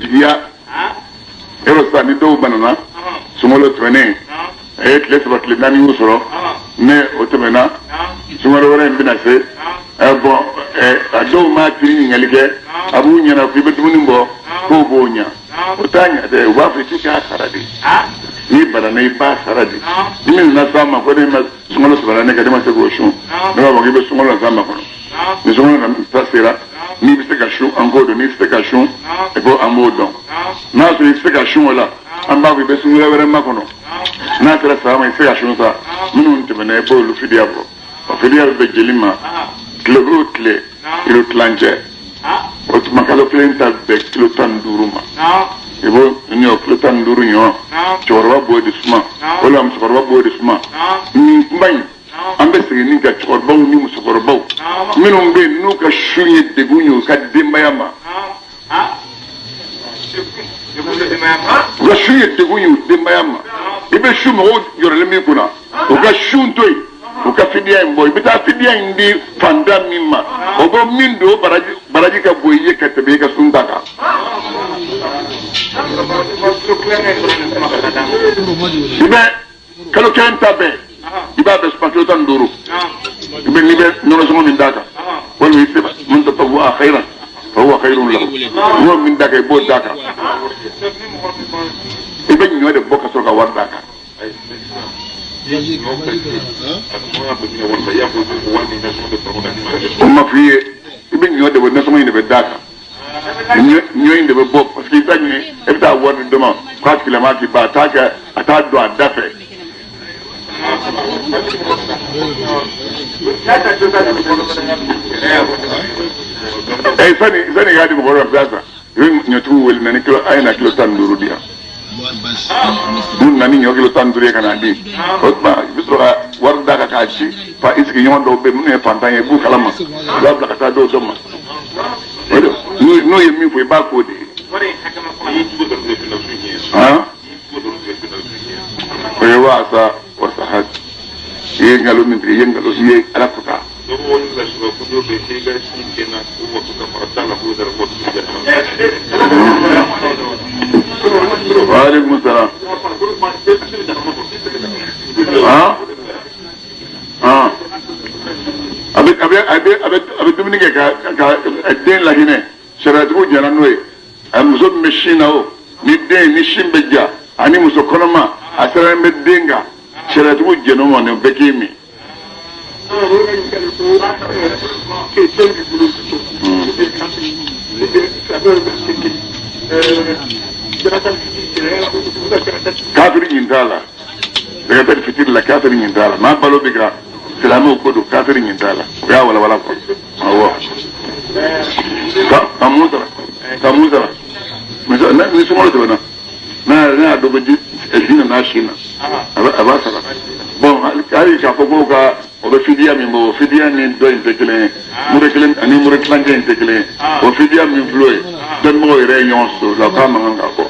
jigiya yɔrɔ sisan ni dɔw banana sunkalo tɛmɛnen a ye tile 3 tile 4 y'u sɔrɔ ne o tɛmɛna sunkalo wɛrɛ in bɛna se bɔn a dɔw m'a tigi ɲininkali kɛ a b'u ɲɛna k'i bɛ dumuni bɔ k'o b'o ɲa o t'a ɲa dɛ u b'a fɔ k'i k'a sara de n'i banana i b'a sara de ni min nana s'a ma ko ne ma sunkalo saba ne kɛ ne ma se k'o sun ne b'a fɔ k'i bɛ sunkalo na s'a ma kɔnɔ ni sunkalo na ta sera n'i bɛ se ka sun an k'o dɔn n'i tɛ se ka sun i ko an b'o dɔn n'a sɔrɔ i tɛ se ka sun o la an b'a fɔ i bɛ sunkalo wɛrɛ makɔnɔ n'a sera saba ma i tɛ se ka sun sa minnu tɛmɛna i b'olu fidiya bɔ o fidiya bɛ bɛn joli ma tile o tile kilo tilancɛ o tuma kalo kelen ta bɛn kilo 15 ma i b'o ɲɔ kilo 15 ɲɔ cɛkɔrɔba b'o de suma o la musokɔrɔba b'o de suma nin kuma in an bɛ segin nin kan cɛkɔrɔbaw ni musokɔrɔbaw minnu bɛ yen n'u ka sun ye degun ye u ka denbaya ma u ka sun ye degun ye u denbaya ma i bɛ sun mɔgɔw jɔrɔlen b'i kunna u ka sun to yen u ka fidiya in bɔ i bɛ taa fidiya in di fantan min ma o bɛ min don baraji baraji ka bon i ye ka tɛmɛ i ka sun ta kan. I bɛ kalo kelen ta bɛɛ i b'a bɛɛ suma kilo 15 i bɛ n'i bɛ nɔnɔ sɔngɔ min d'a kan walima i se man tatawwa khairan fa huwa khairun lahu i b'o min d'a kan i b'o d'a kan i bɛ ɲɔ de bɔ ka sɔrɔ ka wari d'a kan. O ma f'i ye i bɛ ɲɔ de bɔ nasɔngɔ in de bɛ d'a kan ɲɔ in de bɛ bɔ parce que i t'a ɲini e bɛ taa wari di dɔ ma k'a tigilama k'i ban a t'a kɛ a t'a don a da fɛ. Sani sani k'a di mɔgɔ wɛrɛ ma sisan i bɛ ɲɔtigiw wele na ni kilo a ye na kilo 15 di yan n'u nana ni ɲɔ kilo 15 ye ka n'a di o tuma i bɛ sɔrɔ ka wari d'a kan k'a ci fa i sigiɲɔgɔn dɔw bɛ yen minnu ye fantan ye i b'u kalama i b'a bila ka taa dɔw dɔ ma o de n'u ye min fɔ i b'a k'o de ye. O ye waasa wasa i ye nkalon min tigɛ i ye nkalon i ye ala kuta. Waaleykum salaam. A bɛ a bɛ a bɛ a bɛ a bɛ dumuni kɛ ka ka den lahinɛ sariyatigiw jɛnna n'o ye a muso min bɛ sin na o ni den ni sin bɛ ja ani muso kɔnɔma a sirannen bɛ den kan sariyatigiw jɛn'o ma nin bɛɛ k'i min. Kafiri ɲin t'a la zakatal fitiri la kafiri ɲin t'a la maa balo bɛ ka silamɛw ko don kafiri ɲin t'a la o y'a walawala quoi awɔ ka mun sara ka mun sara ni sunkalo tɛmɛna n'a y'a dɔn ko ji nana sin na a b'a sara bon hali k'a fɔ ko ka o bɛ fidiya min bɔ o fidiya ni dɔ in tɛ kelen ye mure kelen ani mure tilancɛ in tɛ kelen ye o fidiya min filɛ o ye dɔnnibagaw yɛrɛ ye ɲɔgɔn sɔsɔ o la k'a man kan ka bɔ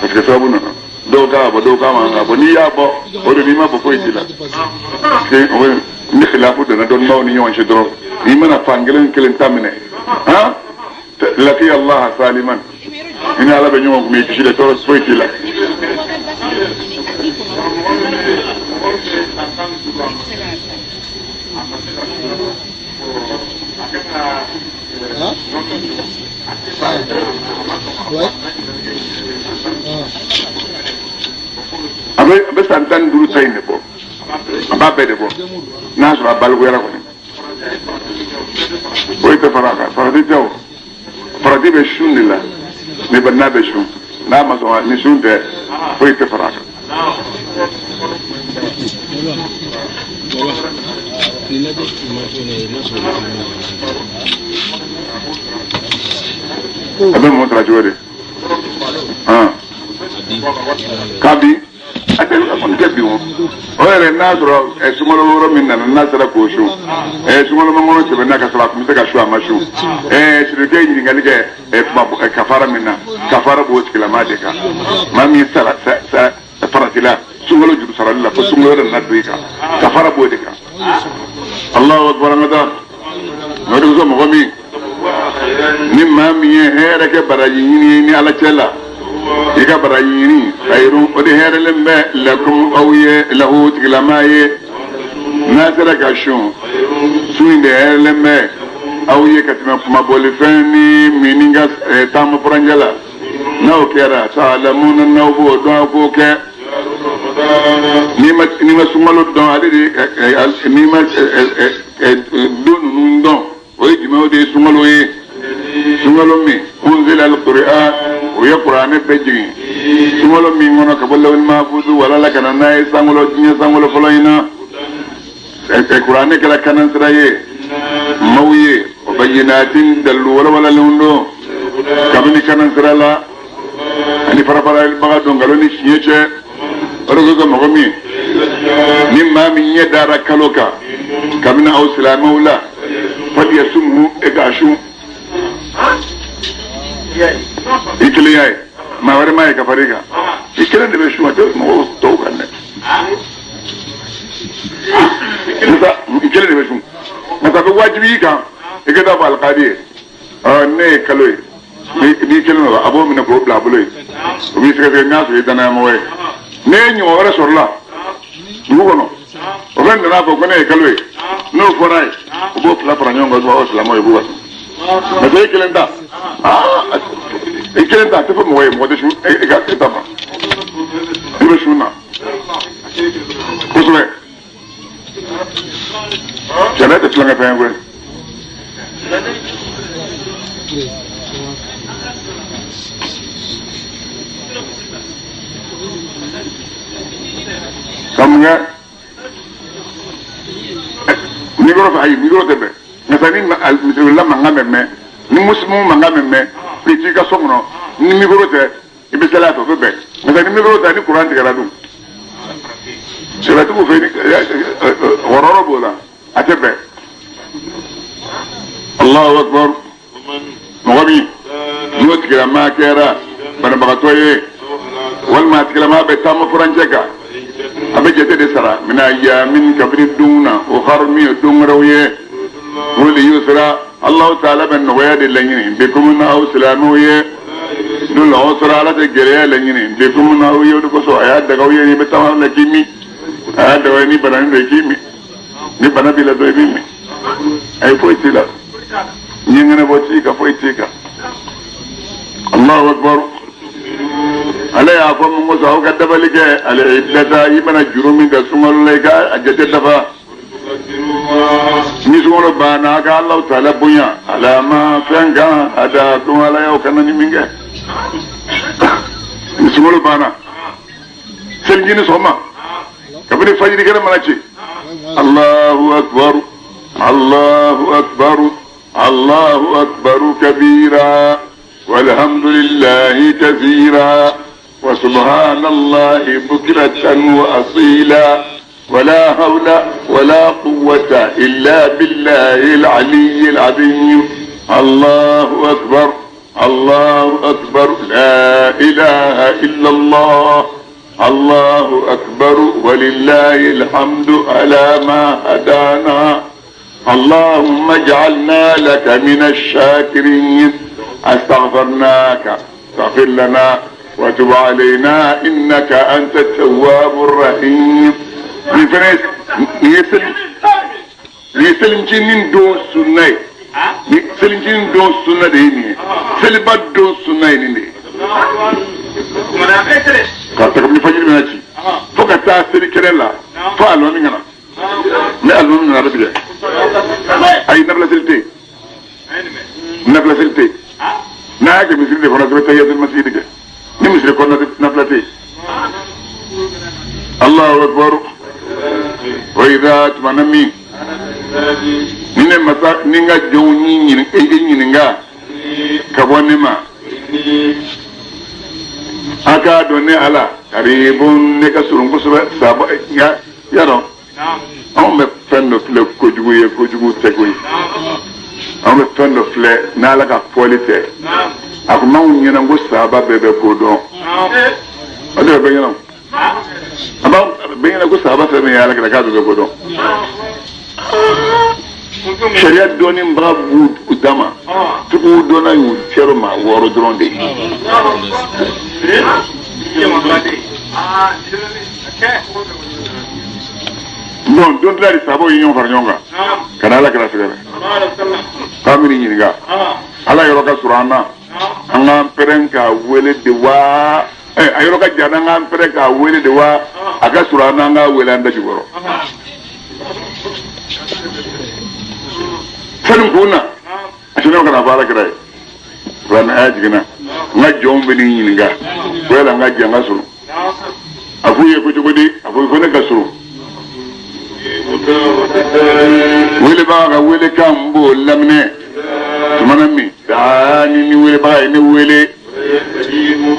parce que sababu nana dɔw k'a bɔ dɔw k'a man kan ka bɔ n'i y'a bɔ o de n'i ma bɔ foyi t'i la parce que ni khilafu donna dɔnnibagaw ni ɲɔgɔn cɛ dɔrɔn n'i mana fan kelen kelen ta minɛ han laqiya Allah saliman i ni ala bɛ ɲɔgɔn kun i kisi dɛ tɔɔrɔ foyi t'i la. A bɛ san 15 ta in de bɔ a b'a bɛɛ de bɔ n'a sɔrɔ a balikuyara kɔni foyi tɛ fara a kan farati tɛ o farati bɛ sun de la ne ba n'a bɛ sun n'a ma sɔn ni sun tɛ foyi tɛ fara a kan. A bɛ mun sara cogo di? K'a bin a tɛ a kɔni tɛ bin o o yɛrɛ n'a sɔrɔ sunkalo yɔrɔ min nana n'a sera k'o sun sunkalo makɔnɔ tɛmɛna ka sɔrɔ a tun bɛ se ka sun a ma sun sirikɛ ye ɲininkali kɛ kuma kafara min na kafara b'o tigilama de kan maa min sara faratila sunkalo juru sarali la fo sunkalo wɛrɛ nana don i kan kafara b'o de kan. Allahu akbar an ka taa o de kosɔn mɔgɔ min Ni maa min ye hɛrɛ kɛ baraji ɲini ye ni Ala cɛ la, i ka baraji ɲini khayrun, o de hɛrɛlen bɛ lakum aw ye, lahu tigilama ye. N'a sera ka sun, sun in de hɛrɛlen bɛ aw ye ka tɛmɛ kunmabɔlifɛn ni minni ka taama furancɛ la. N'aw kɛra ta'lamuna, n'aw b'o dɔn, aw k'o kɛ. N'i ma sunkalo dɔn, ale de n'i ma don ninnu dɔn, o ye jumɛnw de ye? Sunkalo ye sunkalo min unzila al-Qur'an, o ye kuranɛ bɛɛ jigin sunkalo min kɔnɔ ka bɔ lawhil mahfuz wala la ka na n'a ye sankolo, diɲɛ sankolo fɔlɔ in na. Kuranɛ kɛra kanansira ye maaw ye, wa bayyinatin, dalilu walawalalenw don kabini kanansira la ani farafaralibaga don nkalon ni tiɲɛ cɛ. O de ko mɔgɔ min, ni maa min ɲɛ dara kalo kan kabini aw silamɛw la, falyasumhu, e k'a sun. I kelen y'a ye, maa wɛrɛ m'a ye ka far'i kan, i kelen de bɛ sun, a tɛ mɔgɔw tɔw kan dɛ. I kelen de bɛ sun, nka a bɛ wajibi i kan i ka taa fɔ alikadi ye, ne ye kalo ye. N'i kelen don, a b'o minɛ k'o bila a bolo yen, o b'i sɛgɛsɛgɛ n'a sɔrɔ i danayamɔgɔ ye. Ne ye ɲɔgɔn wɛrɛ sɔrɔ la dugu kɔnɔ, o fɛn nana fɔ ko ne ye kalo ye, n'o fɔra ye, o b'o fila fara ɲɔgɔn kan, o silamɛw ye, b'u ka sun. Parce que e kelen ta, i kelen ta, a tɛ fɔ mɔgɔ ye, mɔgɔ tɛ sun e ka e ta ma, i bɛ sun na kosɛbɛ. Sariya tɛ tulonkɛ fɛn ye koyi. Ka mun kɛ mikoro fɛ? Ayi, mikoro tɛ bɛn. Nka ni misiriwelela mankan bɛ mɛn, ni musilimu mankan bɛ mɛn, k'i t'i ka so kɔnɔ ni mikoro tɛ, i bɛ sali a fɛ, o bɛ bɛn. Nka ni mikoro tɛ, ni kuran tigɛra dun, sɛbɛtigiw fɛ, ni wɔrɔrɔ b'o la, a tɛ bɛn. Allahu akbar. Mɔgɔ min n'o tigilama kɛra banabagatɔ ye, walima a tigilama bɛ taama furancɛ kan, a bɛ jate de sara min ayyamin, kabini don na, ukhar, min ye don wɛrɛw ye. O de yusra, Allahu taala bɛ nɔgɔya de laɲini bikum, n'aw silamɛw ye. Dul usra, Ala tɛ gɛlɛya laɲini bikum, n'aw ye. O de kosɔn a y'a daga aw ye, n'i bɛ taama la k'i min, a y'a daga ni bana don k'i min, ni bana b'i la dɔrɔn i b'i min, ayi foyi t'i la, ɲɛŋɛnɛ bɔ t'i kan, foyi t'i kan. Allahu akbar. Ale y'a fɔ mun kosɔn? Aw ka dabali kɛ ale iddata, i mana juru min ta sunkalo la, i ka a jate dafa. Ni sunkalo banna, a ka Alahu taala bonya ala ma fɛn kan hadakum, Ala y'aw kana ni min kɛ. Ni sunkalo banna, selijini sɔgɔma kabini fajiri kɛnɛ mana ci, Allahu akbar, Allahu akbar, Allahu akbar kabira, walhamdulillahi kathira, wa subhanallahi bukratan wa asila, ولا حول ولا قوة إلا بالله العلي العظيم، الله أكبر، الله أكبر، لا إله إلا الله، الله أكبر، ولله الحمد على ما هدانا، اللهم اجعلنا لك من الشاكرين، استغفرناك فاغفر لنا وتب علينا إنك أنت التواب الرحيم. Nin fɛnɛ nin ye seli, nin ye selicinin don sunna ye. Ni selicinin don sunna de ye nin ye, seliba don sunna ye nin de ye. Ka ta kabini fajiri bɛna ci fo ka taa seli kɛnɛ la, fo alimami ka na. Ni alimami nana, a bɛ tigɛ. Ayi, nafila seli tɛ yen, nafila seli tɛ yen. N'a y'a kɛ misiri de kɔnɔ, a bɛ tahiyatul masjid kɛ. Ni misiri kɔnɔ nafila tɛ yen. Allahu akbar. Wa idha, tumana min ni ne masa ni n ka jɔnw ɲini e ɲininka ka bɔ ne ma, a k'a dɔn ne Ala karibun, ne ka surun kosɛbɛ. Saba ya y'a dɔn, anw bɛ fɛn dɔ filɛ kojugu ye, kojugu tɛ koyi. Anw bɛ fɛn dɔ filɛ n'Ala ka fɔli tɛ. A ko m'anw ɲɛna ko sahaba bɛɛ bɛ ko dɔn. O de bɛ bɛɛ ɲɛna, a b'an bɛɛ ɲɛna ko sahaba fɛn min ye Ala kira k'a bɛɛ bɛ ko dɔn. Sariya dɔnnibaga b'u dama, fikihu dɔnna y'u cɛrɔ maa 6 dɔrɔn de ye. Bon, don tila de sabaw ye ɲɔgɔn fara ɲɔgɔn kan ka na Ala kira sɛgɛrɛ k'an bɛ nin ɲininka, Ala yɔrɔ ka surun an na, an k'an pɛrɛn k'a wele de wa? A yɔrɔ ka jan, an k'an pɛrɛn k'a wele de wa? A ka surun an na, an k'a wele an da jukɔrɔ? Sani kun na a sinna ka na fɔ Ala kira ye, kuranɛ aya jiginna, n ka jɔnw bɛ n'i ɲininka ko yala n ka jan ka surun? A f'u ye ko cogo di? A fɔ ko ne ka surun. Welebaga ka welekan n b'o laminɛ tuma na min daani ni welebaga ye ne wele.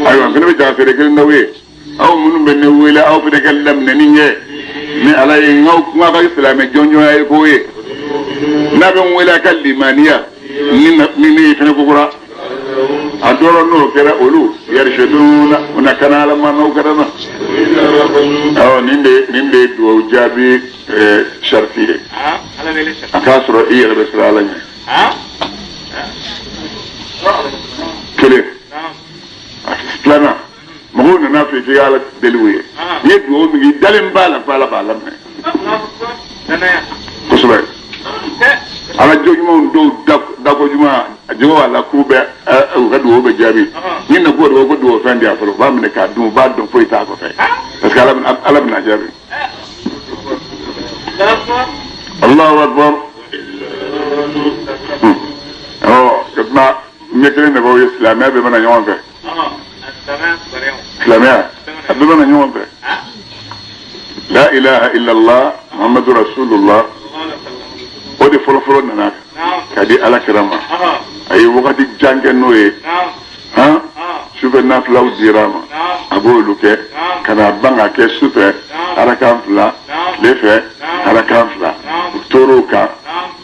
Ayiwa, n fana bɛ jaga feere kelen d'aw ye, aw minnu bɛ ne wele, aw fana ka laminɛni kɛ ni Ala ye. N k'aw kuma ka silamɛ jɔnjɔnya ye ko ye, n'a bɛ n wele a ka limaniya ni ni ne ye fɛnɛ kokura a dɔrɔn. N'o kɛra, olu yariseduna, u na kana Ala ma n'aw kɛra na. Awɔ, nin de ye duwawu jaabi sariti ye. A k'a sɔrɔ i yɛrɛ bɛ siran Ala ɲɛ. Kelen, filanan, mɔgɔw nana fɛ k'i ka Ala deli u ye, n'i ye duwawu min kɛ, i dalen b'a la ko Ala b'a laminɛ kosɛbɛ. Ala jɔn ɲumanw dɔw dako ɲuman a jogo b'a la k'u bɛ u ka duwawu bɛ jaabi. Ni na ko ko duwawu fɛn di yan fɔlɔ, u b'a minɛ k'a dun, u b'a dɔn foyi t'a kɔfɛ, parce que Ala bɛna jaabi. Allahu akbar. Ɔ, ka tuma ɲɛ kelen de b'aw ye, silamɛya bɛɛ bɛna ɲɔgɔn fɛ, silamɛya a bɛɛ bɛna ɲɔgɔn fɛ. La ilaha illallah Muhammadu rasulullah, o de fɔlɔfɔlɔ nana ka di Ala kira ma. A ye wagati jan kɛ n'o ye. Han, sufɛ nafilaw dira a ma, a b'olu kɛ ka na ban ka kɛ sufɛ arakan 2, tile fɛ arakan 2. U tor'o kan,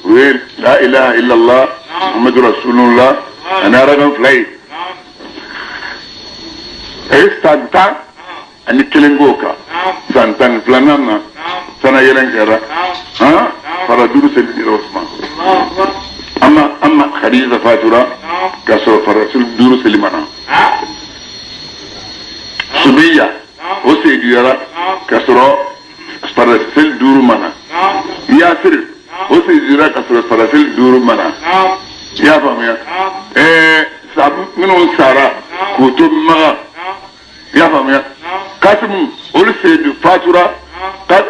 u ye la ilaha illallah Muhammadu rasulullah ani arakan 2 ye. A ye san 11 k'o kan. San 12nan na, sana yɛlɛn kɛra, han, fara 5 seli dira Usman. Ama Khadija fatura k'a sɔrɔ fara 5 seli ma na. Sumiya o seyduyara k'a sɔrɔ fara seli 5 ma na. Yasir o seyduyara k'a sɔrɔ fara seli 5 ma na. I y'a faamuya? Sa minnu sara k'u to Maga, i y'a faamuya? Kasimu olu seyidu fatura,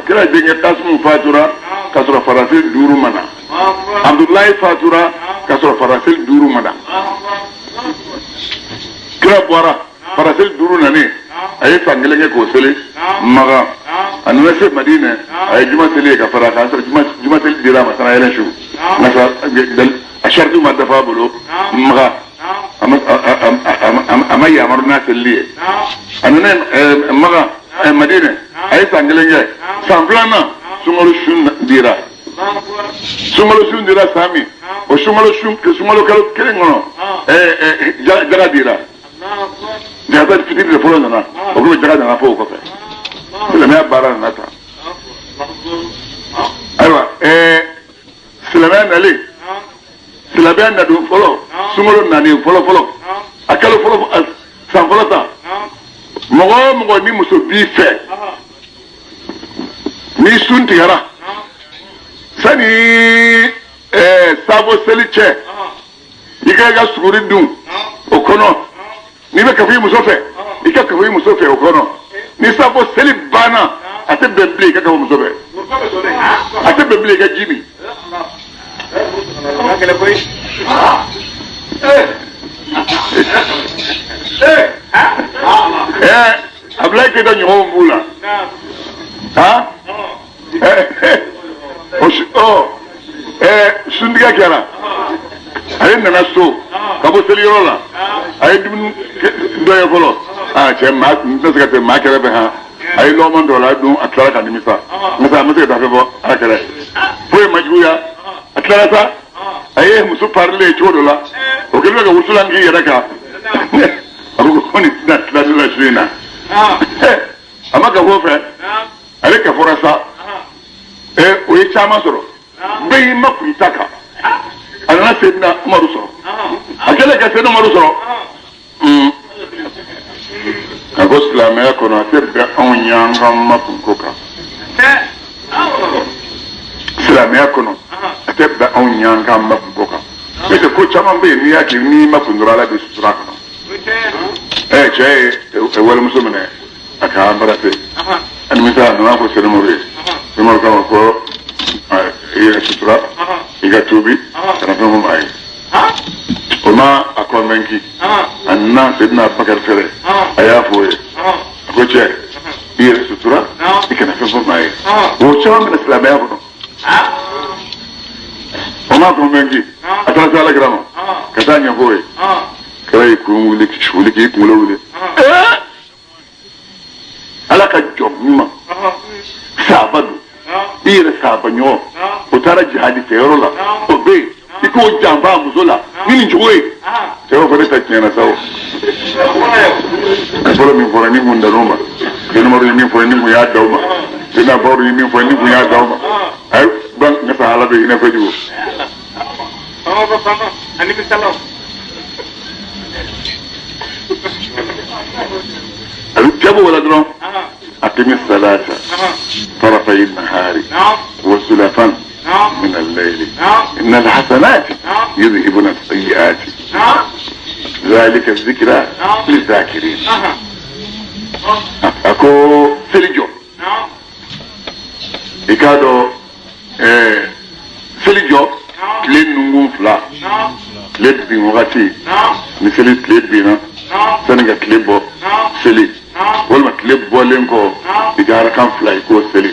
kira denkɛ Kasimu fatura k'a sɔrɔ faraseli 5 ma na. Abudulayi fatura k'a sɔrɔ faraseli 5 ma na. Kira bɔra faraseli 5 nalen, a ye san 1 kɛ k'o seli Maga. A nana se Madinɛ, a ye juma seli ye ka fara a kan, sɔrɔ juma seli dira a ma sana yɛlɛ su, nka a sariti ma dafa a bolo Maga, a ma yamaru n'a selili ye. A nana Maga, Madinɛ, a ye san 1 kɛ. San 2nan, sunkalo sun dira. Sunkalo sun dira san min, o sunkalo sun, sunkalo kalo 1 kɔnɔ, jaga dira. Jaga fitiri de fɔlɔ nana, o komi jaga nana fɔ o kɔfɛ, silamɛya baara nana tan. Ayiwa, silamɛya nalen, silamɛya nadon fɔlɔ, sunkalo nalen fɔlɔ fɔlɔ, a kalo fɔlɔ, san fɔlɔ ta, mɔgɔ o mɔgɔ ni muso b'i fɛ, ni sun tigɛra sani saafo seli cɛ, i ka i ka suguri dun o kɔnɔ. N'i bɛ kafo i muso fɛ, i ka kafo i muso fɛ o kɔnɔ. Ni saafo seli banna, a tɛ bɛn bilen i ka kafo muso fɛ, a tɛ bɛn bilen i ka ji min. Abulayi Keyita ɲɔgɔnw b'u la. Han, suntigɛ kɛra, ale nana so ka bɔ seliyɔrɔ la, a ye dumuni dɔ ye fɔlɔ. Aa cɛ, maa n tɛ se ka tɛmɛ maa kɛrɛfɛ. Han, a ye lɔgɔman dɔ la dun, a tilara ka nimisa, nka a ma se ka taa fɛn fɔ Ala kɛra ye foyi ma juguya. A tilara sa, a ye muso parilen cogo dɔ la, o kɛlen bɛ ka wusulan k'i yɛrɛ kan. A ko ko nin tɛna tila ne la su in na. A ma kafo fɛ, ale kafora sa. O ye caman sɔrɔ. Bɛɛ y'i makun i ta kan. A nana Seyidina Umaru sɔrɔ. A kɛlen ka Seyidina Umaru sɔrɔ, a ko silamɛya kɔnɔ a tɛ bɛn anw y'an ka makun ko kan. Silamɛya kɔnɔ a tɛ bɛn anw y'an ka makun ko kan. N'o tɛ, ko caman bɛ yen, n'i y'a kɛ, n'i makun dɔrɔn, Ala bɛ sutura kɔnɔ. Cɛ ye walimuso minɛ a ka embrasser. A nimisa, a nana fɔ Seyidina Umaru ye. Seyidina Umaru k'a ma ko i yɛrɛ sutura, i ka tuubi, kana fɛn fɔ maa ye. O ma a convaincu. A nana Seyidina Abubakar fɛrɛ, a y'a fɔ o ye. A ko cɛ, i yɛrɛ sutura, i kana fɛn fɔ maa ye. O caman bɛna silamɛya kɔnɔ. O ma convaincu. A taara se Ala kira ma ka taa ɲɛfɔ o ye. Kira y'i kun wuli wuli k'i kunkolo wuli. Ala ka jɔn ɲuman sahaba don, i yɛrɛ sahaba ɲɔgɔn, o taara jihadi kɛyɔrɔ la, o bɛ yen, i k'o janfa a muso la ni nin cogo ye. Cɛ b'a fɔ ne ta tiɲɛna sa. O a fɔlɔ min fɔra, ni kun dan'o ma. Seyidina Umaru ye min fɔ, ni kun y'a da o ma. Seyidina Abubakar ye min fɔ, ni kun y'a da o ma. Ayi, ban ne fa, Ala bɛ hinɛ kojugu. A bɛ jaabi o la dɔrɔn: aqimi salata tarafayi nahari wa zulafan min al-layli inna al-hasanati yudhhibuna as-sayyi'ati dhalika dhikra lizakirin. A ko seli jɔ, i k'a dɔn seli jɔ tile nukun fila, tile bin wagati ni seli tile binna sani ka tile bɔ seli, walima tile bɔlen kɔ, i ka arakan fila, i k'o seli.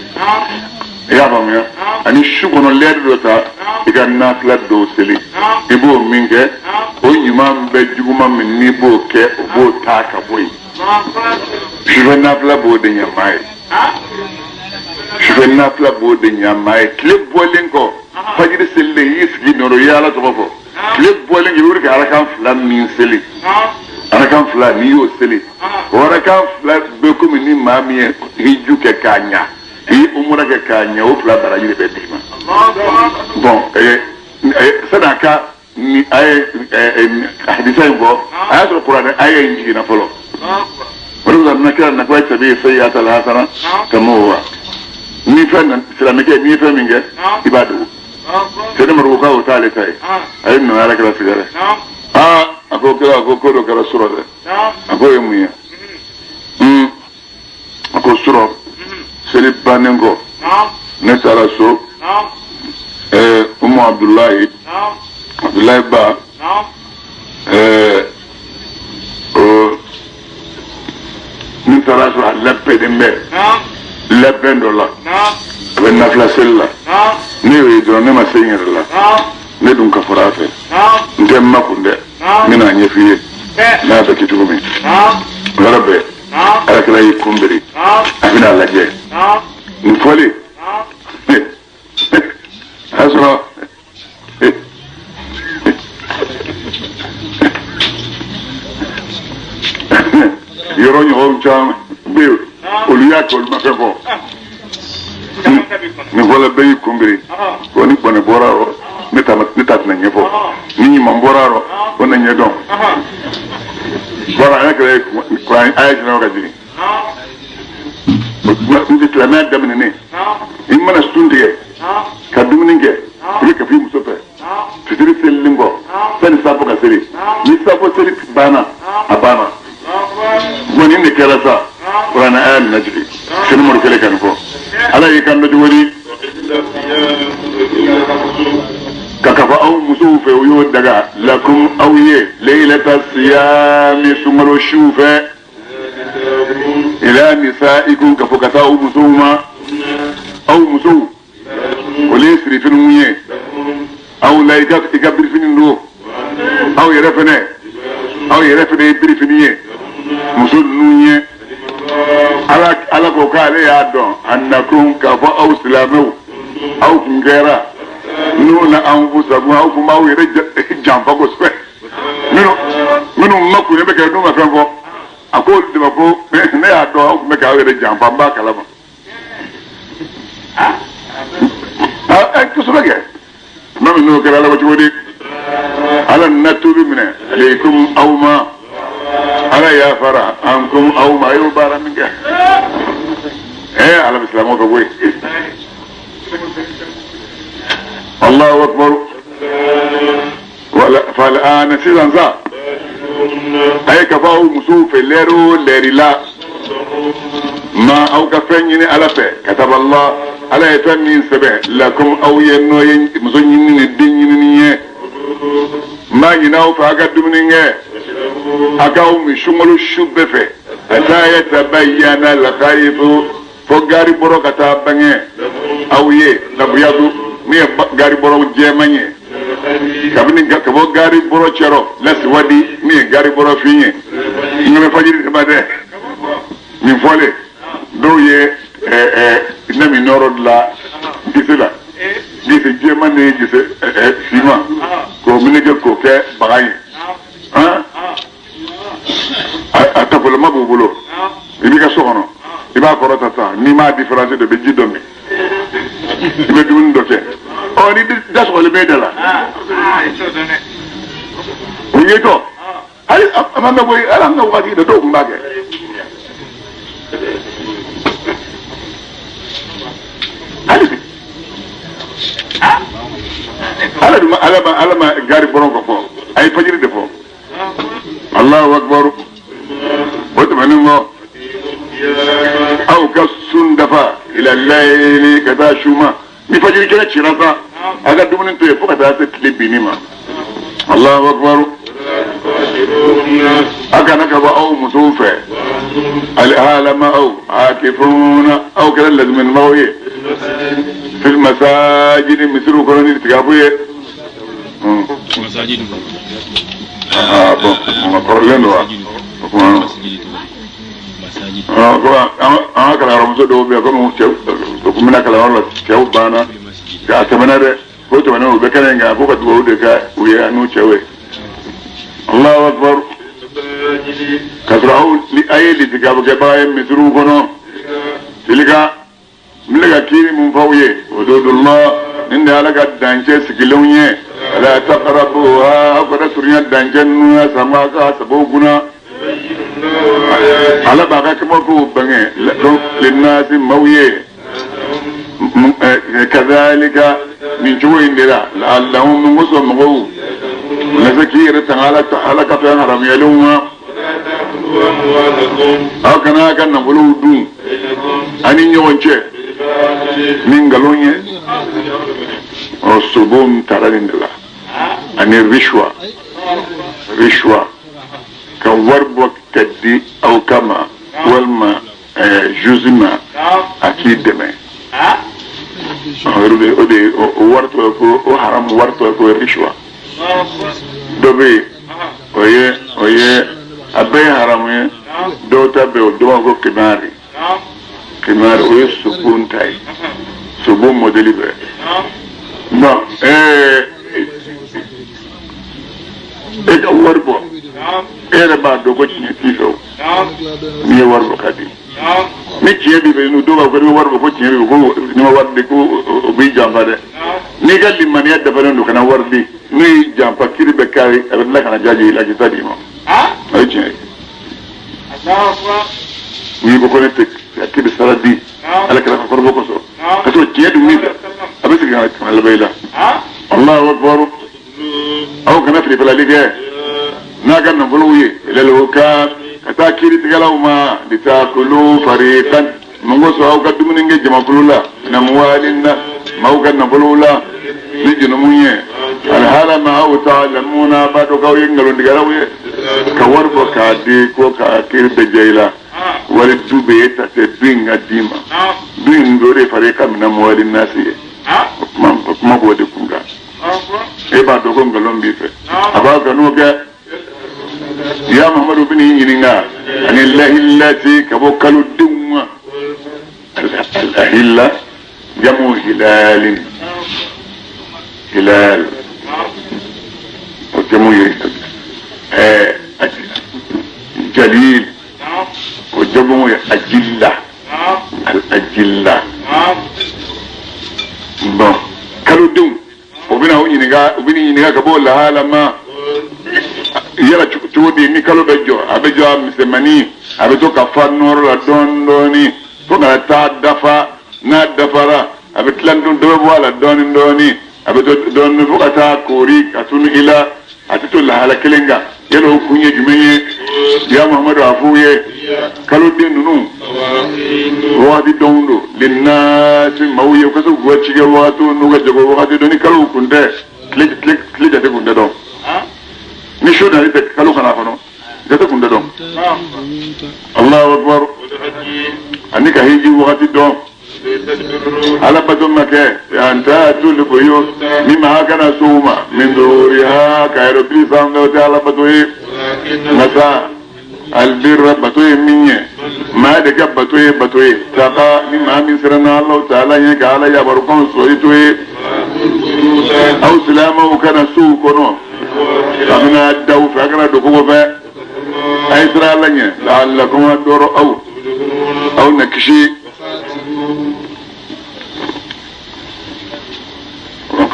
I y'a faamuya? Ani su kɔnɔ lɛri dɔ ta, i ka nafila dɔw seli. I b'o min kɛ, o ɲuman bɛ juguman min n'i b'o kɛ, o b'o ta ka bɔ yen. Sufɛ nafila b'o de ɲɛ maa ye. Sufɛ nafila b'o de ɲɛ maa ye. Tile bɔlen kɔ, fajiri selilen, i y'i sigi nɔrɔ, i ye Ala tɔgɔ fɔ. Tile bɔlen kɔ, i bɛ wuli ka arakan fila min seli, arakan fila n'i y'o seli, o arakan fila bɛ komi ni maa min ye hiju kɛ k'a ɲa, i ye umura kɛ k'a ɲa, o fila baraji de bɛ d'i ma. Bon, sani a ka ni a ye hadisa in fɔ, a y'a sɔrɔ kuranɛ aya in jiginna fɔlɔ. O de kosɔn na kira na ko tabi sayyi'ata alhasana tamhuha. Ni fɛn na silamɛkɛ, n'i ye fɛn min kɛ, i b'a dogo. Seyidina Umaru ko k'o t'ale ta ye. A ye nana Ala kira sɛgɛrɛ. Aa, a ko kira, a ko ko dɔ kɛra surɔ dɛ. A ko o ye mun ye? A ko surɔ seli bannen kɔ, ne taara so, Umu Abudulayi, Abudulayi ba, o ne taara sɔrɔ a labɛnnen bɛ labɛn dɔ la, a bɛ nafila seli la. Ne y'o ye dɔrɔn, ne ma se n yɛrɛ la. Ne dun ka fara a fɛ, n tɛ n makun dɛ, n bɛna a ɲɛf'i ye n'a bɛ kɛ cogo min. O yɔrɔ bɛɛ, Ala kira y'i kun biri, a bɛna a lajɛ. Nin fɔlen, a y'a sɔrɔ yɔrɔ ɲɔgɔn caman bɛ yen, olu y'a kɛ, olu ma fɛn fɔ. Nin fɔlɔ, bɛɛ y'i kun biri ko ni bɔnɛ bɔra yɔrɔ, ne ta ne ta tɛna ɲɛfɔ, ni ɲuman bɔra yɔrɔ, o na ɲɛdɔn. Bɔra ala kɛra kuran aya jɛnɛ ka jigin. N tɛ silamɛya daminɛnen, i mana sun tigɛ ka dumuni kɛ, i bɛ kafi muso fɛ fitiri selilen kɔ sani safo ka seli. Ni safo seli banna, a banna. Bon, nin de kɛra sa, kuranɛ aya nana jigin. Seyidina Umaru kɛlen ka nin fɔ, Ala y'i kan dɔ cogo di ka kafa aw musow fɛ? O y'o daga lakum aw ye leylata siyami, sunkalo siw fɛ, ila nisaikum, ka fɔ ka taa aw musow ma. Aw musow, olu ye sirifiniw ye aw la, i ka birifini don. Aw yɛrɛ fɛnɛ, aw yɛrɛ fɛnɛ ye birifini ye muso ninnu ye. Ala ko k'ale y'a dɔn annakum, k'a fɔ aw silamɛw, aw kun kɛra n'u na anfusakum, aw kun b'aw yɛrɛ janfa kosɛbɛ. Minnu makunnen bɛ kɛ, n'u ma fɛn fɔ, a ko olu de ma ko ne y'a dɔn aw kun bɛ k'aw yɛrɛ janfa, n b'a kalama. Kosɛbɛ kɛ. min n'o kɛra, Ala ko cogo di? Ala na tuubi minɛ aleikum aw ma, Ala yafara ankum aw ma, a y'o baara min kɛ. Ala bɛ silamɛw fɛ koyi. Allahu akbar. Wala fal'ana, sisan sa, a ye ka fɔ aw musow fɛ lɛri o lɛri la ma aw ka fɛn ɲini Ala fɛ. Katabala, Ala ye fɛn min sɛbɛn lakum aw ye, n'o ye muso ɲini ni den ɲinini ye. N b'a ɲini aw fɛ, aw ka dumuni kɛ, a k'aw min sunkalo su bɛɛ fɛ, hatta yatabayyana al-khaytu, fo gari bɔrɔ ka taa bange aw ye, labuyadu, min ye gari bɔrɔ jɛman ye, kabini ka bɔ gari bɔrɔ cɛrɔ, lasiwadi, min ye gari bɔrɔ fin ye. N bɛ fajiri ma dɛ. Nin fɔlen, dɔw ye nami nɔrɔ dilan gese la, gese jɛman ni gese finman, k'o meleke k'o kɛ baga ye. A tafoloma b'u bolo. I b'i ka so kɔnɔ, i b'a kɔrɔta tan, n'i m'a différence dɔn, i bɛ ji dɔ min, i bɛ dumuni dɔ kɛ. Ɔ, ni da sɔgɔlen bɛ e da la, o ye tɔ. Hali a ma mɛn koyi. Hali an ka waati de, dɔw tun b'a kɛ. Hali bi, Ala dun ma, Ala ma gari bɔrɔ kɔ fɔ, a ye fajiri de fɔ. Allahu akbar. O tɛmɛnen kɔ, aw ka sun dafa ila layili, ka taa su ma. Ni fajiri kɛnɛ cira sa, a ka dumuni to yen fo ka taa se tile binni ma. Allahu akbar. A kana ka bɔ aw musow fɛ alihalama aw akifuna, aw kɛra laziminibagaw ye, fil masajidi, misiriw kɔnɔ ni tikafu ye. Ah bon, o kɔrɔlen don wa? O kuma ko an ka kalanyɔrɔmuso dɔw bɛ yen, komi cɛw u kun bɛna kalanyɔrɔ la, cɛw banna a tɛmɛna dɛ. Ko tɛmɛnen, u bɛ kɛnɛ in kan ko ka dugawu de kɛ u ye an'u cɛw ye. Allahu akbar. K'a sɔrɔ aw ni a ye litikafukɛbaga ye misiriw kɔnɔ. Tilika, n bɛ ka kiiri mun f'aw ye, hududullah, nin de ye Ala ka dancɛ sigilenw ye. Fala taqrabuha, aw kana surunya dancɛ ninnu na sama ka sababu kunna. Ala b'a ka kabakow bange linnasi, maaw ye. Kazalika, nin cogo in de la, la'allahum, mun kosɔn mɔgɔw na se k'i yɛrɛ tanga Ala ka fɛn haramuyalenw ma. Aw kana a ka nafolow dun ani ɲɔgɔn cɛ ni nkalon ye. Ɔ, sobon taara nin de la ani rishwa. Rishwa, ka wari bɔ ka di aw kama walima juge ma a k'i dɛmɛ, o de o wari tɔgɔ ko o haramu wari tɔgɔ ko rishwa. Dɔ bɛ yen, o ye a bɛɛ ye haramu ye. Dɔw ta bɛ yen, o dɔw b'a fɔ ko kimari. Kimari, o ye sobon ta ye, sobon mɔdɛli bɛɛ. Bon, e ka wari bɔ, e yɛrɛ b'a dɔn ko tiɲɛ t'i fɛ o. N'i ye wari bɔ ka di, ni tiɲɛ b'i fɛ, dɔw b'a fɔ ko n'i ma wari bɔ ko tiɲɛ b'i fɛ, ko n'i ma wari di ko o b'i janfa dɛ. N'i ka limaniya dafalen don, kana wari di. N'u y'i janfa, kiri bɛ kari, a bɛ tila ka na jaabi i la k'i ta d'i ma. O ye tiɲɛ ye. N'i ko ko ne tɛ k'i bɛ sara di Ala kɛra ka kɔrɔbɔ kosɔn, ka sɔrɔ tiɲɛ dun b'i fɛ, a bɛ segin ka na laban i la. Allahu akbar. Aw kana filifilali kɛ n'a ka nafolow ye ilal hukam, ka taa kiiritigɛlaw ma, litakulu fariqan, mun kosɔn aw ka dumuni kɛ jamakulu la, min amwalin na, maaw ka nafolow la ni junumu ye, alhalama aw ta'lamuna, b'a dɔn k'aw ye nkalontigɛlaw ye. Ka wari bɔ k'a di ko ka kiiri bɛɛ jɛ i la, wali du bɛ e ta tɛ, du in ka d'i ma, du in o de fariqan min amwalin nasi ye. O kuma b'o de kun kan. E b'a dɔn ko nkalon b'i fɛ, a b'a kanu kɛ. Ya Muhammadu, bɛ n'i ɲininka ani lahillati, ka bɔ kalo denw ma. Alahilla jamu hilalin, hilal o jamu ye jalil, o jamu ye ajilla, al ajilla. Bon, kalo denw o bɛna aw ɲininka, u bɛn'i ɲininka ka bɔ o lahala ma. Yala cogo di ni kalo bɛ jɔ, a bɛ jɔ a misɛnmanin, a bɛ to ka fa nɔɔrɔ la dɔɔni dɔɔni fo ka taa dafa. N'a dafara, a bɛ tila dun, dɔ bɛ bɔ a la dɔɔni dɔɔni, a bɛ to dɔɔni fo ka taa koori ka tunu i la, a tɛ to lahala kelen kan. Yala o kun ye jumɛn ye? Ya Muhamadu, a f'u ye, kaloden ninnu wagati dɔw don linnasi, maaw ye, u ka se k'u ka cikɛ wagatiw n'u ka jago wagati dɔn. Ni kalow kun tɛ, tile jate kun tɛ dɔn. Ni su nali tɛ, kalo kana kɔnɔ, jate kun tɛ dɔn. Allahu akbar. Ani ka hiji wagati dɔn. Ala bato ma kɛ an ta'tul buyut, ni maa kana sow ma min zuhuriha, ka yɛrɛ biri sanfɛ, o tɛ ala bato ye. Nka sa albirra, bato ye min ye, maa de ka bato ye bato ye taqa, ni maa min siranna Alahu taala ɲɛ ka ala yabarukanw sɔrɔ to ye. Aw silamɛw kana sow kɔnɔ kabini a daw fɛ, a kana don kogo fɛ. A ye siran ala ɲɛ, la'allakum, a dɔrɔ aw na kisi.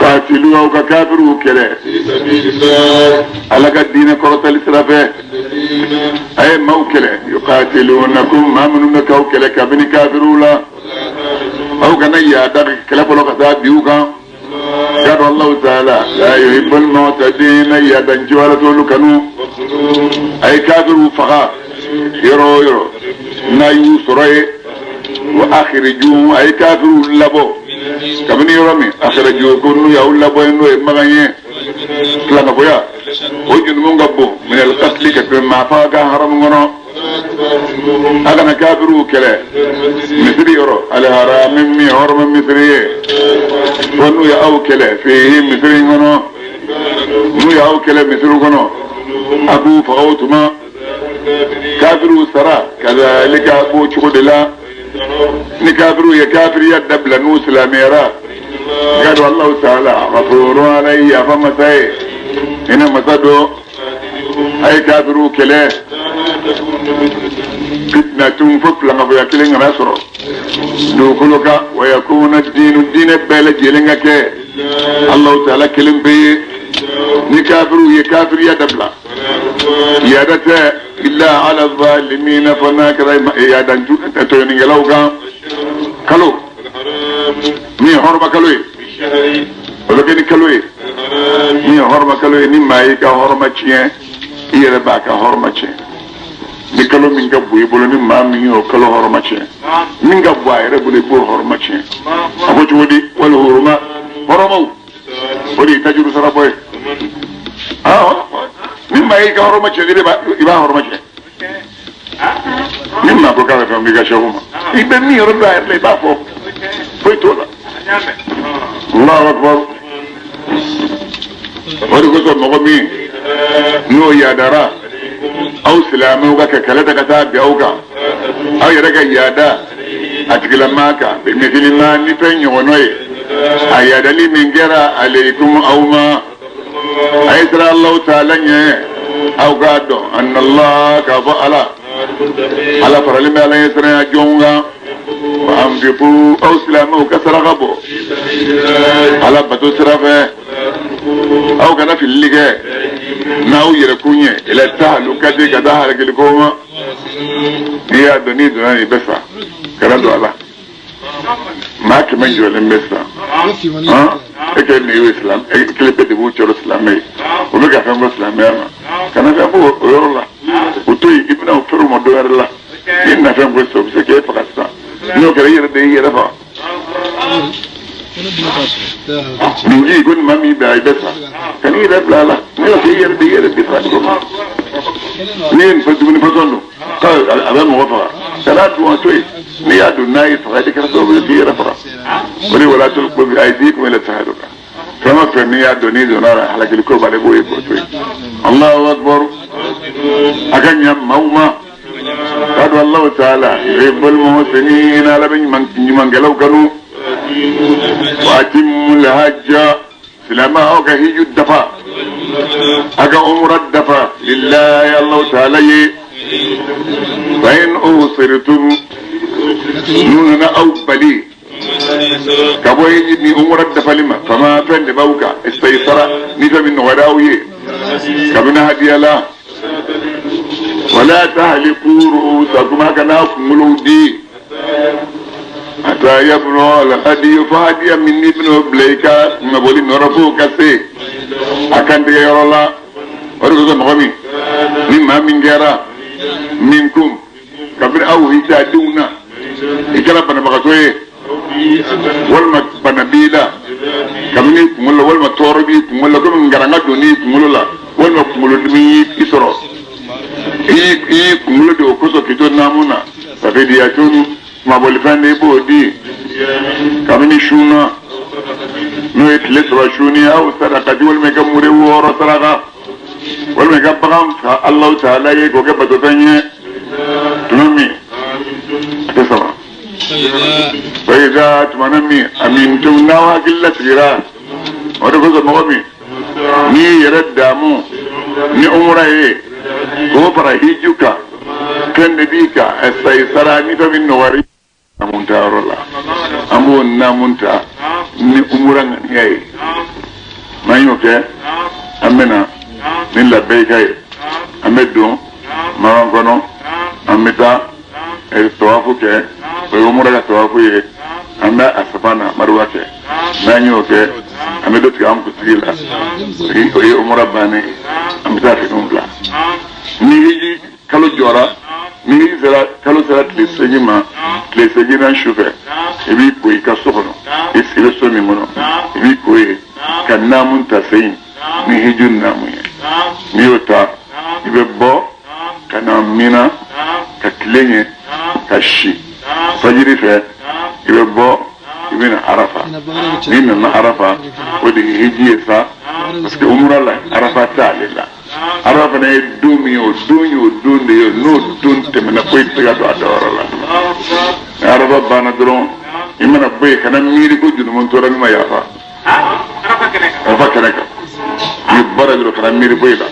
Qatilu, aw ka kafiriw kɛlɛ ala ka diinɛ kɔrɔtali sira fɛ. A ye maaw kɛlɛ, yuqatilunakum, maa minnu bɛ k'aw kɛlɛ kabini kafiriw la. Aw kana yaada kɛlɛ fɔlɔ ka taa bin u kan. Y'a dɔn Alahu taala la yuhibbul mu'tadina, yaadanciw ala t'olu kanu. A ye kafiriw faga yɔrɔ o yɔrɔ n'a y'u sɔrɔ yen. Wa akhrijuhum, a ye kafiriw labɔ kabini yɔrɔ min. Akhrajukum, n'u y'aw labɔ yen, n'o ye Makan ye, filankafoya o junumu ka bon minal qatli ka tɛmɛ maa faga kan haramu kɔnɔ. A kana kafiriw kɛlɛ misiri yɔrɔ alharami, min ye hɔrɔma misiri ye, fo n'u ye aw kɛlɛ fihi, misiri in kɔnɔ. N'u y'aw kɛlɛ misiri kɔnɔ, a k'u faga o tuma. Kafiriw sara kazalika, b'o cogo de la. Ni kafiriw ye kafiriya dabila, n'u silamɛyara, k'a dɔn Alahu taala ghafurun, ala ye yafa masa ye, hinɛ masa don. A ye kafiriw kɛlɛ fitnatun, fo filankafoya kelen kana sɔrɔ dugukolo kan. Wa yakuna diinu, diinɛ bɛɛ lajɛlen ka kɛ Alahu taala kelen pe ye. Ni kafiriw ye kafiriya dabila, yaada tɛ illa ala zalimina, fo n'a kɛra yaada tɔɲɔnikɛlaw kan. Kalo min ye hɔrɔma kalo ye, o bɛ kɛ ni kalo ye min ye hɔrɔma kalo ye. Ni maa y'i ka hɔrɔma tiɲɛ, i yɛrɛ b'a ka hɔrɔma tiɲɛ. Ni kalo min ka bon i bolo, ni maa min y'o kalo hɔrɔma tiɲɛ, min ka bon a yɛrɛ bolo, i b'o hɔrɔma tiɲɛ. A ko cogo di? Wal huruma, hɔrɔmaw, o de ye tajuru sara bɔ ye. Ni maa y'i ka hɔrɔma tiɲɛ, i b'a hɔrɔma tiɲɛ. Ni maa ko k'a bɛ fɛn b'i ka sɛku ma, i bɛ min yɔrɔ dɔn a yɛrɛ la, i b'a fɔ, foyi t'o la. Allahu akbar. O de kosɔn mɔgɔ min n'o yaadara aw silamɛw ka kɛ kɛlɛ ta ka taa bin aw kan, aw yɛrɛ ka yaada a tigilamaa kan, bimisili ma, ni fɛn ɲɔgɔnɔ ye, a yaadali min kɛra aleikum, aw ma, a ye siran Alahu taala ɲɛ. Aw k'a dɔn anna, k'a fɔ ala ala faralen bɛ ala ɲɛ siranya jɔnw kan. Wa anfiqu, aw silamɛw ka saraka bɔ ala bato sira fɛ. Aw kana filili kɛ n'aw yɛrɛ kun ye ila tahlukati, ka taa halakili ko ma. N'i y'a dɔn n'i donna nin bɛ sa, kana don a la. Maa 100 jɔlen bɛ sisan, e kɛ nin ye silamɛ, e kelen bɛɛ de b'u cɔrɔ silamɛ ye, o bɛ ka fɛn bɔ silamɛya ma, kana fɛn bɔ o yɔrɔ la, o to yen. I bɛna o fɛrɛ o ma dɔ wɛrɛ la, n'i na fɛn bɔ sisan, o bɛ se k'e faga sisan. N'o kɛra, i yɛrɛ de y'i yɛrɛ faga. Nin ji ko nin ma min bɛn, i bɛ sa, ka n'i yɛrɛ bila a la. N'i y'o kɛ, i yɛrɛ de i yɛrɛ bɛ faga cogo min. N'i ye nin fɔ, dumuni fasɔn don k'a a bɛ mɔgɔ faga, kana dun, a to yen. N'i y'a dun, n'a y'i faga, i de kɛra sababu ye k'i yɛrɛ faga. O de wala tulqu bi aydikum ila tahaluka. Fɛn o fɛn n'i y'a dɔn n'i donna a la, halakili ko b'ale, b'o ye k'o to yen. Allahu akbar. A ka ɲa maaw ma, k'a dɔn Allahu taala yuhibbul muhsinin, ala bɛ ɲumankɛlaw kanu. Wa atimmul hajja, silamɛ, aw ka hiju dafa, a ka umra dafa lillahi, Allahu taala ye. Fa in uhsirtum, n'u nana aw bali Ka bɔ hiji ni umura dafali ma, fama fɛn de b'aw kan, istaysara, ni fɛn min nɔgɔyara aw ye kabini hadiya la. Wala tahliku ru'usakum, a kana kunkolow di, hatta yablugha al-hadiyu, fo hadiya min n'i bɛn'o bila i ka kunmabɔli nɔrɔ f'o ka se a kantigɛ yɔrɔ la. O de kosɔn mɔgɔ min ni maa min kɛra minkum, kabini aw hijadenw na, i kɛra banabagatɔ ye walima bana b'i la kabini kunkolo la, walima tɔɔrɔ b'i kunkolo la, komi ngaranga donn'i kunkolo la, walima kunkolodimi y'i sɔrɔ, i y'i kunkolo di o kosɔn k'i to naamu na, fafidiyatun, kunmabɔlifɛn de i b'o di kabini sun na, n'o ye tile 3 sunni, aw sadakati, walima i ka mure 6 saraka, walima i ka bagan fa Alahu taala ye k'o kɛ batofɛn ye tuma min a tɛ sama. Faiza, tuma na min amintum, n'aw hakili lasigira. O de kosɔn mɔgɔ min n'i y'i yɛrɛ daamu ni umura ye k'o fara hiju kan, fɛn de b'i kan, istaysara, ni fɛn min nɔgɔyara naamu ta yɔrɔ la, an b'o naamu ta ni umura ŋaniya ye. N'an y'o kɛ, an bɛ na ni labɛyika ye, an bɛ don makan kɔnɔ, an bɛ taa tawafu kɛ, o ye umura ka tawafu ye. An bɛ a safa n'a maruwa kɛ. N'an y'o kɛ, an bɛ dɔ tigɛ an kunsigi la, o ye umura bannen ye. An bɛ taa finiw bila. Ni hiji kalo jɔra, ni hiji sera, kalo sera tile 8 ma, tile 8 na su fɛ, i b'i ko i ka so kɔnɔ, i bɛ so min kɔnɔ, i b'i ko yen ka naamu ta sen ni hiju naamu ye. N'i y'o ta, i bɛ bɔ ka na Mina ka tilen yen ka si. Fajiri fɛ, i bɛ bɔ, i bɛ na Arafa. N'i nana Arafa, o de ye hiji ye sa, parce que umura la, Arafa t'ale la. Arafa fana ye don min ye, o don ye o don de ye. N'o don tɛmɛna, foyi tɛ se ka don a dayɔrɔ la. Ni Arafa banna dɔrɔn, i mana bɔ yen, kana miiri ko jurumu tora min ma yafa. Arafa kɛnɛ kan, n'i bɔra dɔrɔn, kana miiri foyi la.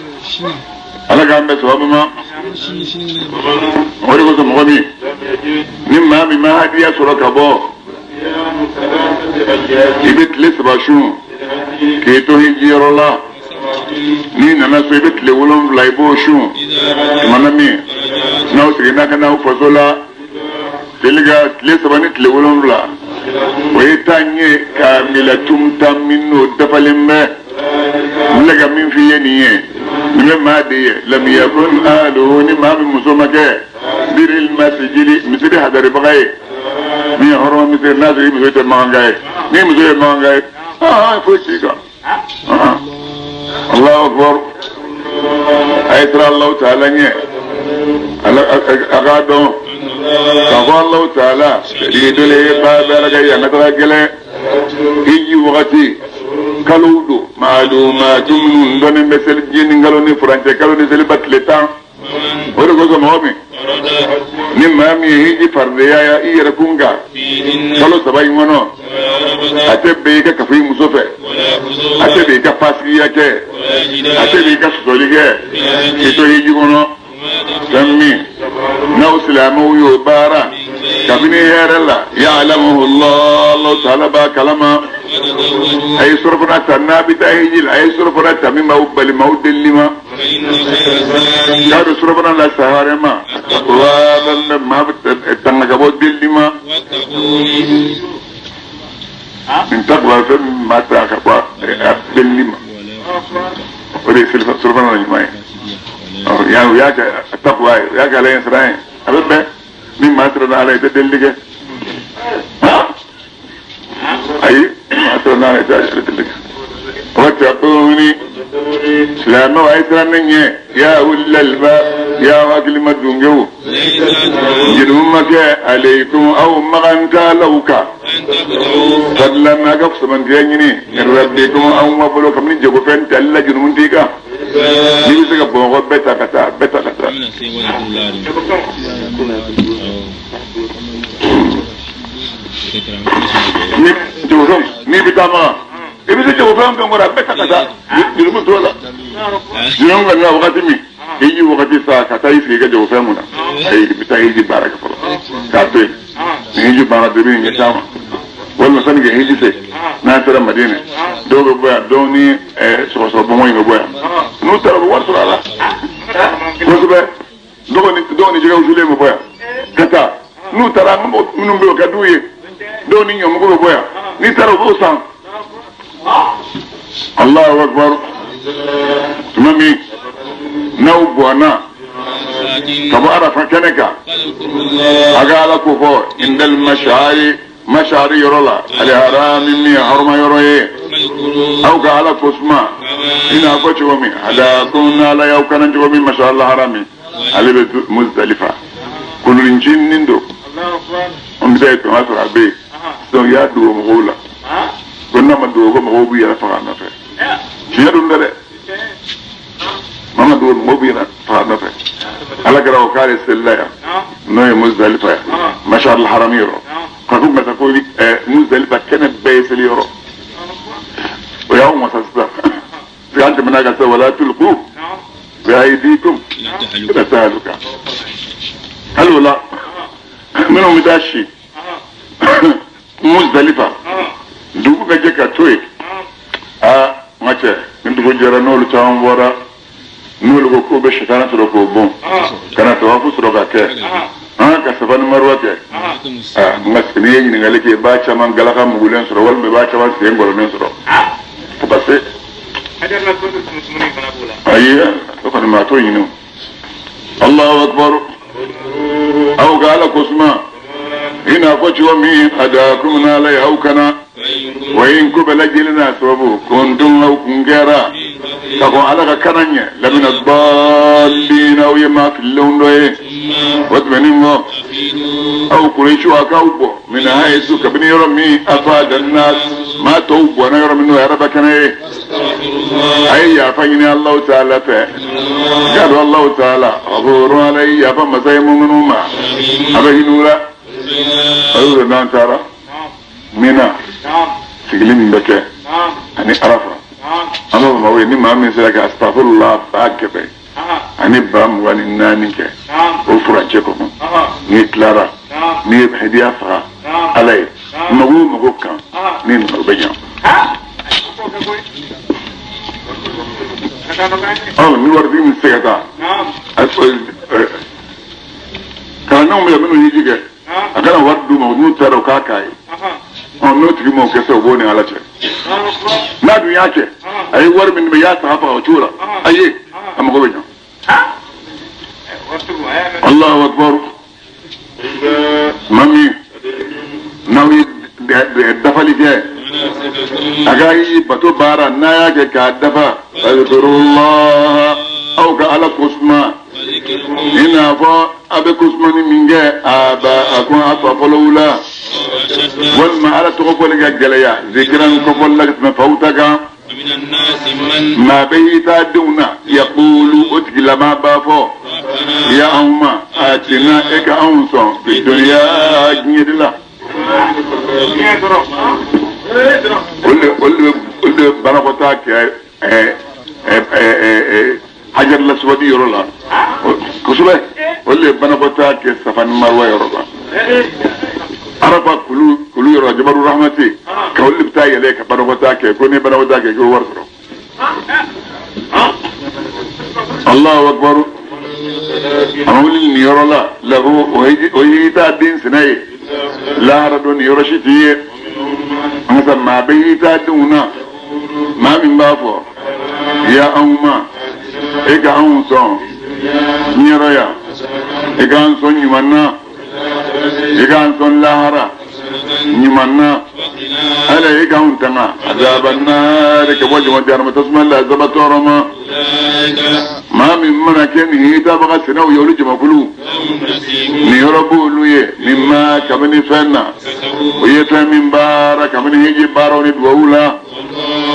Ala k'an bɛn sababu ma. O de kosɔn mɔgɔ min ni maa min ma hadiya sɔrɔ ka bɔ, i bɛ tile 3 sun k'i to hijiyɔrɔ la. N'i nana so, i bɛ tile 7, i b'o sun. Tuma na min n'aw seginna ka n'aw faso la, tile ka tile 3 ni tile 7, o ye taa ɲɛ kamilatun ta min n'o dafalen bɛ. N bɛ ka min f'i ye nin ye, nin bɛ maa de ye, lam yakun ahluhu, ni maa min muso ma kɛ hadiril masjidi, misiri hadaribaga ye, min ye hɔrɔn misiri, n'a sɔrɔ i muso tɛ makanka ye. Ni muso ye makanka ye, aa, foyi t'i kan. Allahu akbar. A ye siran Alahu taala ɲɛ, a k'a dɔn k'a fɔ Alahu taala shadidul iqab, Ala ka ɲangata gɛlɛn. Hiji wagati kalow don maalumaatu, minnu dɔnnen bɛ, seli jeni kalo ni furancɛ kalo ni seliba tile 10. O de kosɔn mɔgɔ min ni maa min ye hiji faridiya i yɛrɛ kun kan kalo 3 in kɔnɔ, a tɛ bɛn i ka kafo i muso fɛ, a tɛ bɛn i ka fasigiya kɛ, a tɛ bɛn i ka sɔsɔli kɛ k'i to hiji kɔnɔ. Fɛn min n'aw silamɛw y'o baara kabini hɛrɛ la, ya'lamuhu Allah, taala b'a kalama. A ye surafana ta n'a bɛ taa hiji la, a ye surafana ta min b'aw bali maaw delili ma. K'a don surafana la sahara ma wa bɛ maa tanga ka bɔ delili ma. Nin takuwa fɛn min maa ta ka bɔ a delili ma, o de ye surafana la ɲuman ye. U y'a kɛ takuwa ye, u y'a kɛ Ala ɲɛ siran ye. A bɛ bɛn ni maa siranna Ala ye, i tɛ delili kɛ. Ayi, maa siranna Ala ye, i tɛ delili kɛ. Wattaquni, silamɛw, a ye siran ne ɲɛ. Ya ulil albab, ya hakilima dungew, jurumu ma kɛ alaykum, aw magantalaw kan, fadlan, n'a ka fusamantiya ɲini, min rabbikum, aw ma bolo kabini jagofɛn tali la, jurumu t'i kan n'i bɛ se ka Bamakɔ bɛɛ ta ka taa, bɛɛ ta ka taa. Ni jagofɛn, n'i bɛ taa Makan, i bɛ se jagofɛn fɛn kɔrɔ, a bɛɛ ta ka taa, jurumu t'o la. Jurumu ka na wagati min, hiji wagati sa, ka taa i sigi i ka jagofɛn mun na, ayi, i bɛ taa hiji baara kɛ fɔlɔ k'a to yen. Ni hiji baara de bɛ ɲɛ caman. Walima sani ka hiji se, n'an sera Madina, dɔw bɛ bɔ yan, dɔw ni sɔgɔsɔgɔ bɔnbɔn in bɛ bɔ yan. N'u taara, u bɛ wari sɔrɔ a la kosɛbɛ. Dɔw ni jɛgɛ wusulen bɛ bɔ yan ka taa. N'u taara, minnu bɛ yen, o ka d'u ye. Dɔw ni ɲɔmugu bɛ bɔ yan, n'i taara, u b'o san. Allahu akbar. Tuma min n'aw bɔnna ka bɔ Arafa kɛnɛ kan, a ka Ala ko fɔ indal mashari, mashari yɔrɔ la, alharami, min ye harama yɔrɔ ye, aw ka Ala ko suma i n'a fɔ cogo min hadakum, n'Ala y'aw kana cogo min. Masha Allah harami, ale bɛ Muzdalifa kuluncinin don. An bɛ se ka tuma sɔrɔ a bɛ yen. Donc i y'a dogo mɔgɔw la ko n'a ma dogo ko mɔgɔw b'u yɛrɛ faga a nɔfɛ. Tiɲɛ don dɛ, maa ma dogo, mɔgɔw b'u yɛrɛ faga a nɔfɛ. Ala kɛra o k'ale selila yan, n'o ye Muzdalifa ye, Masha Allah harami yɔrɔ. Ka ko masa ko Muzdalifa kɛnɛ bɛɛ ye seli yɔrɔ. O y'anw masa sisan, parce que an tɛmɛna ka se wala tulqu bi aydikum ila tahaluka. Hali o la, minnu bɛ taa si Muzdalifa, dugu ka jɛ ka to yen. Aa, n ka cɛ, ni dugu jɛra, n'olu caman bɔra, n'olu ko k'u bɛ sitana sɔrɔ k'o bon ka na tawafu sɔrɔ ka kɛ, an ka Safa ni Maruwa kɛ. Aa, n ka, n'i ye ɲininkali kɛ, i b'a caman galaka mugulen sɔrɔ, walima i b'a caman sen gɔlɔnen sɔrɔ fo ka se. Ayi, o kɔni maa t'o ɲini o. Allahu akbar. Aw ka Ala ko suma i n'a fɔ cogo min hadakum, n'Ala y'aw kana wa in ko bɛɛ lajɛlen n'a sababu kuntum, aw kun kɛra ka kɔn Ala ka kana ɲɛ, lamina dɔɔlin, aw ye maa fililenw dɔ ye. O tɛmɛnen kɔ, aw Kuresiw, a k'aw bɔ min hayisu, kabini yɔrɔ min afada nas, maa tɔw bɔnna yɔrɔ min, n'o ye araba kɛnɛ ye, a ye yafa ɲini Alahu taala fɛ. K'a dɔn Alahu taala ghafurun, Ala ye yafa masa ye muminu ma, a bɛ hinɛ u la. A y'o n'an taara Mina, sigili min bɛ kɛ ani Arafa, an b'a fɔ maaw ye, ni maa min sera ka astafurula 100 ani 240 kɛ o furancɛ kɔnɔ, n'i tilara, n'i ye hadiya faga Ala ye, mago o mago kan, ni mago bɛ ɲa. Ɔ, ni waritigi min tɛ se ka taa, kalandenw bɛ yan minnu hiji kɛ, a kana wari d'u ma, n'u taara u k'a k'a ye. Ɔ, n'o tigi m'o kɛ sa, o b'o ni Ala cɛ. N'a dun y'a kɛ, a ye wari min i y'a saga faga o cogo la, ayi, a mago bɛ ɲa. Allahu akbar. Tuma min n'aw ye dafali kɛ a ka yi bato baara, n'a y'a kɛ k'a dafa, fadhkurullah, aw ka Ala ko suma i n'a fɔ a bɛ ko sumani min kɛ a ba a ko a fa fɔlɔw la, walima Ala tɔgɔ fɔli ka gɛlɛya zikiran kɔfɔli la ka tɛmɛ faw ta kan. Maa bɛ y'i ta denw na, yaqulu, o tigilama b'a fɔ, ya anw ma atina, e ka anw sɔn fi duniya, diɲɛ de la. Olu de bɛ banakɔtaa kɛ Hajar laswadi yɔrɔ la kosɛbɛ. Olu de bɛ banakɔtaa kɛ Safa ni Marwa yɔrɔ la, Arafa kulu yɔrɔ, Jabaru Rahmati ka, olu de bɛ taa yɛlɛ ka banakɔtaa kɛ, ko ni banakɔtaa kɛ k'o wari sɔrɔ. Allahu akbar. A ma wuli nin yɔrɔ la lahu, o y'i ta den sina ye lahara don, nin yɔrɔ si t'i ye. An ka maa bɛ y'i ta denw na, maa min b'a fɔ, ya anw ma, e ka anw sɔn diɲɛrɔ yan, e k'an sɔn ɲuman na, i k'an sɔn lahara ɲuman na, Ala i k'anw tanga azaba naari, ka bɔ jama jahanama tasuma la azaba tɔɔrɔ ma. Maa min mana kɛ nin y'i tabaga sinaw ye, olu jamakulu nin yɔrɔ b'olu ye mimma, kabini fɛn na, o ye fɛn min baara kabini hiji baaraw ni duwawu la.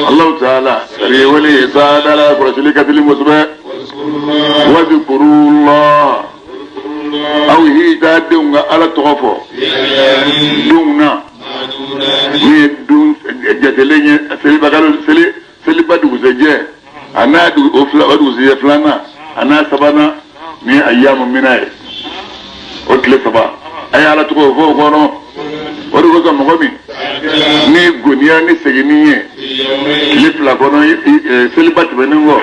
Allahu taala sari'ul hisabi, Ala kɔlɔsili ka teli kosɛbɛ. Wadhkurullah, aw hita denw ka Ala tɔgɔ fɔ donw na min ye don jatelen ye, selibakalo seli, seliba dugusɛjɛ, a n'a dugu o fila, o dugusɛjɛ filanan a n'a sabanan, ni ye ayyamu mina ye, o tile 3, a ye Ala tɔgɔ fɔ o kɔnɔ. O de kosɔn mɔgɔ min ni goniya ni seginni ye tile 2 kɔnɔ, seliba tɛmɛnen kɔ,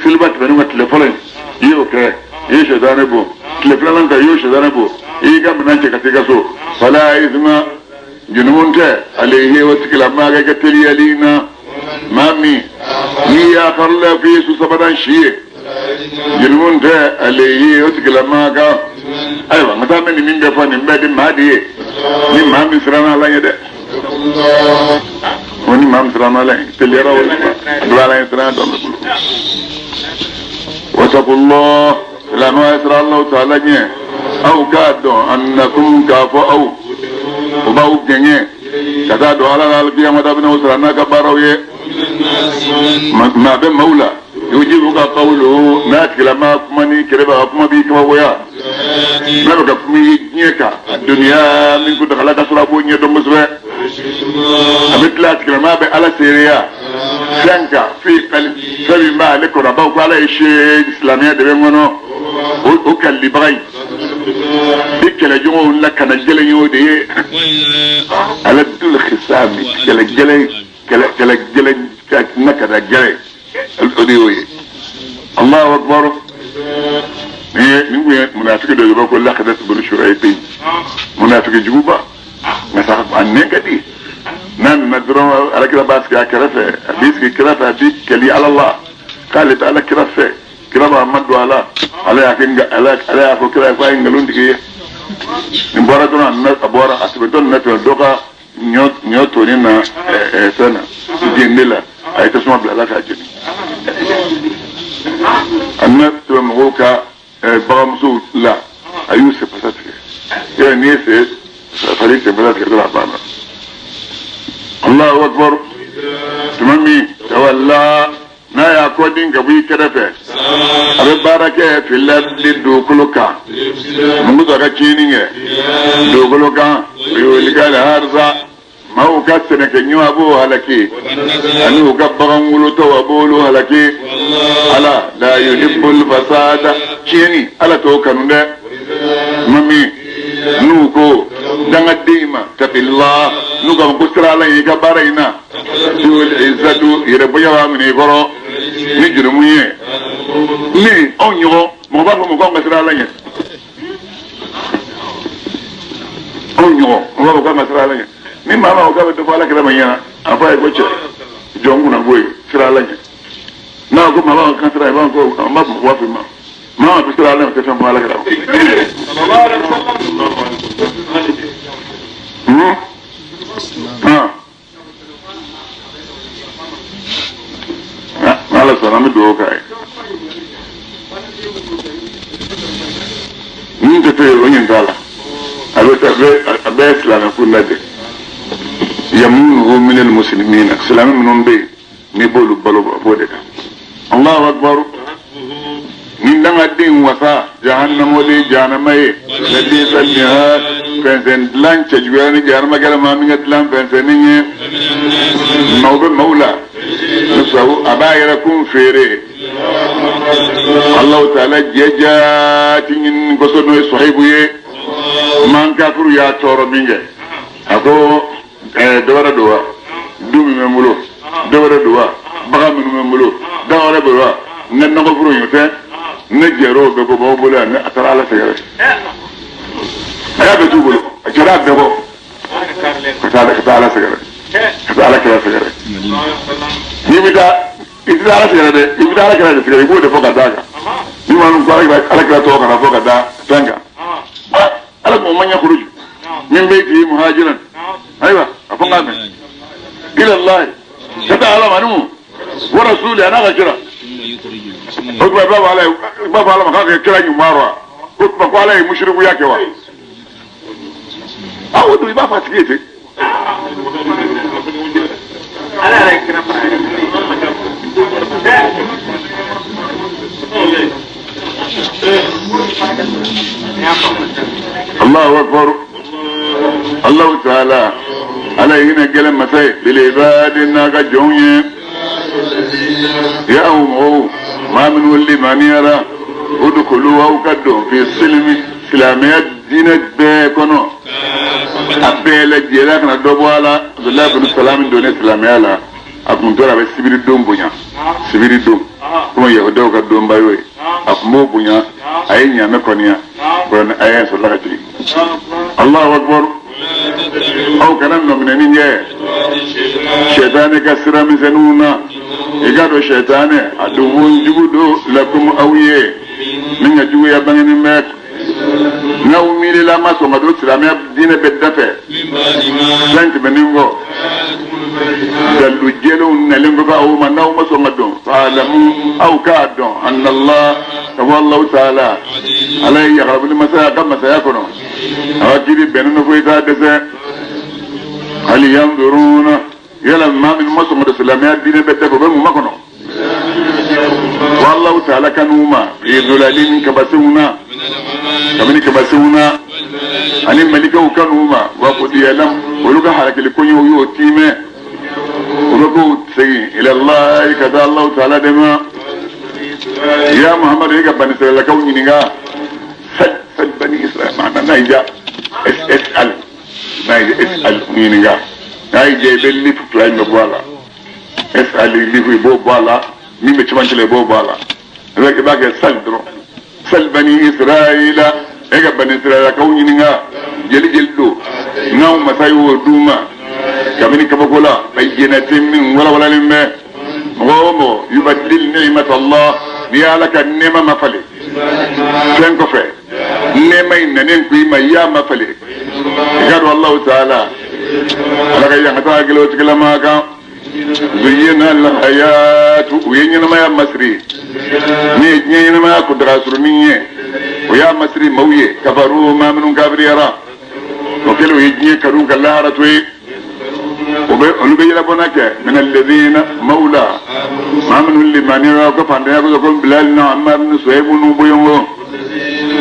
seliba tɛmɛnen kɔ tile fɔlɔ in, i y'o kɛ, i ye sɛtanɛ bon. Tile filanan ta, i y'o sɛtanɛ bon, i y'i ka minɛn cɛ ka taa i ka so. Fala isma, junumu tɛ alayhi, o tigilamaa ka kɛ teliyali na. Maa min n'i y'a karila f'i ye su sabanan si ye, junumu tɛ alayhi, o tigilamaa kan. Ayiwa, n ka taa bɛ nin min bɛɛ fɔ, nin bɛɛ di maa de ye, ni maa min siranna Ala ɲɛ dɛ. O ni maa min siranna Ala ɲɛ, teliyara o la, a dɔ Ala ɲɛ siran dɔ bɛ bolo. Wattaqullah, silamɛw, ye siran Alahu taala ɲɛ. Aw k'a dɔn annakum, k'a fɔ aw o b'aw gɛngɛ ka taa don Ala la alikiyama da bɛna aw sara n'a ka baaraw ye. Maa bɛ maaw la, yujibuka qawluhu, n'a tigilama kuma ni kɛrɛfɛ, a kuma b'i kabakoya, n'a bɛ ka kuma i ye diɲɛ kan, duniya min kuntagala ka sɔrɔ, a b'o ɲɛ dɔn kosɛbɛ. A bɛ tila, a tigilama bɛ Ala seereya fɛn kan, fi fɛn min b'ale kɔnɔ, a b'aw ko Ala ye se, silamɛya de bɛ n kɔnɔ. O kalibaga in i kɛlɛɲɔgɔnw la kana gɛlɛn ye, o de ye aladul khisami, kɛlɛ gɛlɛn, kɛlɛ kɛlɛ gɛlɛn na kana gɛlɛn, o de y'o ye. Allahu akbar. Nin ye nin kun ye munafiki dɔ ye, ko Lakadasi bun Shuraihi, munafiki juguba. Nka sa, a nɛn ka di. N'a nana dɔrɔn, alakira b'a sigi a kɛrɛfɛ, a b'i sigi kɛrɛfɛ, a b'i kɛli Ala la k'ale bɛ ala kira fɛ, kira b'a ma don a la. Ala y'a kɛ, ala y'a fɔ kira ye k'a ye nkalon tigɛ ye. Nin bɔra dɔrɔn, a bɔra, a tɛmɛtɔ nana tɛmɛ dɔ ka ɲɔ toni na, fɛn na, jende la, a ye tasuma bila ala k'a jeni. A nana tɛmɛ mɔgɔw ka baganmusow la, a y'u senfasa tigɛ. Yɛrɛ n'i ye sen fali senfasa tigɛ dɔrɔn, a banna. Allahu akbar. Tuma min tawalla, n'a y'a kɔ din ka bɔ i kɛrɛfɛ, a bɛ baara kɛ fil ardi, dugukolo kan. Mun bɛ sɔrɔ ka tiɲɛni kɛ dugukolo kan? Yuhlikal harsa, maaw ka sɛnɛkɛɲɔ, a b'o halaki, ani u ka bagan wolotɔw, a b'olu halaki. Ala la yuhibbul fasada, tiɲɛni, Ala t'o kanu dɛ. Tuma min n'u ko dangaden ma taqillah, n'u k'a ma ko sira Ala ye i ka baara in na, izzatu, yɛrɛ bonya b'a minɛ i kɔrɔ ni jurumu ye. Ni anw ɲɔgɔn mɔgɔ b'a fɔ ma ko anw ka sira Ala ɲɛ, anw ɲɔgɔn mɔgɔ b'a fɔ k'an ka sira Ala ɲɛ. Ni maa ma ko k'a bɛ dɔ fɔ Ala kira ma ɲɛna, a fɔ a ye ko cɛ jɔ n kunna ko ye sira Ala ɲɛ. N'a ko maa b'a kan sira, i b'a ko an b'a fɔ waa f'i ma, maa ma bɛ sira Ala ɲɛ, o tɛ fɛn fɔ Ala kira ma. N'Ala sɔnna, an bɛ dugawu k'a ye. Min tɛ to yen, o ɲɛ t'a la. A bɛ a bɛɛ silamɛ kunda de. Yamunuhu minal muslimina, silamɛ minnu bɛ yen n'i b'olu balo, a b'o de kan. Allahu akbar. Ni dangaden wasa jahannama de, jahanama ye labisa mihad, fɛnsɛn dilan cɛjuguya ni jahanama kɛra maa min ka dilan fɛnsɛnnin ye. Maaw bɛ maaw la sabu a b'a yɛrɛ kun feere Allahu taala jɛjaati ɲini kosɔn, n'o ye Suhayibu ye. Man kafiru y'a tɔɔrɔ min kɛ, a ko dɔ wɛrɛ don wa? Du min bɛ n bolo, dɔ wɛrɛ don wa? Bagan minnu bɛ n bolo, dɔ wɛrɛ don wa? N ka nakɔforo in tɛ ne jɛra o bɛɛ kɔ b'aw bolo yan. Ne a taara Ala sɛgɛrɛ, a y'a bɛɛ t'u bolo, a jɛra a bɛɛ kɔ ka taa Ala sɛgɛrɛ, ka taa Ala kira sɛgɛrɛ. N'i bɛ taa, i tɛ taa Ala sɛgɛrɛ dɛ, i bɛ taa Ala kira de sɛgɛrɛ, i b'o de fɔ ka d'a kan. Ni maa min ko Ala kira tɔgɔ kana fɔ ka da fɛn kan, Ala ko man yakhruju min baytihi muhajiran, ayiwa, a fɔ n k'a mɛn, ila Allah, ka taa Ala ma ni mun wa rasuli, a n'a ka kira. O tuma i b'a fɔ Ala ye, i b'a fɔ Ala ma k'a ka kira ɲuman wa? O tuma ko Ala ye musirikuya kɛ wa? A o don i b'a fɔ a tigi ye ten. Ala yɛrɛ ye kira fana ye. Allahu akbar. Allahu taala, Ala ye hinɛ gɛlɛn masa ye bil ibadi, n'a ka jɔnw ye. Ya aw mɔgɔw, maa minnu limaniyara, udukulu, aw ka don, fi silimi, silamɛya diinɛ bɛɛ kɔnɔ. A bɛɛ lajɛlen kana dɔ bɔ a la. Abudulayi bin Salam donnen silamɛya la, a tun tora a bɛ sibiri don bonya, sibiri don komi yahudaw ka donba y'o ye, a tun b'o bonya. A ye ɲaamɛ kɔniya, kuranɛ aya sɔrɔla ka jigin. Allahu akbar. Aw kana nɔminɛni kɛ sɛtanɛ ka sira misɛnninw na. I k'a dɔn sɛtanɛ aduwwun jugu don lakum aw ye, min ka juguya bangenen bɛ. N'aw miirila ma sɔn ka don silamɛya diinɛ bɛɛ dafɛ fɛn tɛmɛnen kɔ, dalilu jɛlenw nalen kɔfɛ aw ma, n'aw ma sɔn ka don, fa'alamu, aw k'a dɔn, annallah, ka fɔ Allahu taala ala ye yagarabili masaya a ka masaya kɔnɔ, a ka kiri bɛnnen don, foyi t'a dɛsɛ. Hal yanzuruna, yala maa minnu ma sɔn ka don silamɛya diinɛ bɛɛ dafɛ, u bɛ mun makɔnɔ? Wallahu taala kan'u ma fi zulalin kabasenw na, kabini kabasenw na ani malikaw kan'u ma wa qudiya olu ka halakili koɲɛw y'o tiimɛ, u bɛ kow segin ilallahi ka taa Allahu taala de ma. Ya Muhammadu, e ka bani Israɛlakaw ɲininka. Sal sal bani Israɛl maana n'a y'i diya s s al, n'a y'i diya s al ɲininka, n'a y'i diya i bɛ lifu fila in bɛ bɔ a la, s al lifu i b'o bɔ a la, min bɛ cɛmancɛ la i b'o bɔ a la, i b'a kɛ sal dɔrɔn. Sal bani Israɛla, e ka bani Israɛlakaw ɲininka jeli jeli don n'anw masa y'o d'u ma kabini kabako la bayyinatin min walawalalen bɛ. Mɔgɔ o mɔgɔ yubaddil ni'mat Allah, n'i ye Ala ka nɛɛma mafalen fɛn kɔfɛ, nɛɛma in nanen ko i ma, i y'a mafalen, i k'a dɔn Alahu taala ala ka yankata gɛlɛn o tigilama kan. Zuyyina alhayatu, u ye ɲɛnamaya masiri ni ye diɲɛ ɲɛnamaya kuntaga surunin ye, o y'a masiri maaw ye. Kafaru, maa minnu kafiriyara, o kɛlen u ye diɲɛ kanu ka lahara to ye, o bɛ olu bɛ yɛlɛbɔnna kɛ min alladhina mawla maa minnu limaniyara ko fantanya kosɔn, ko Bilal na Ammar ni Suhaibu n'u bɔɲɔgɔn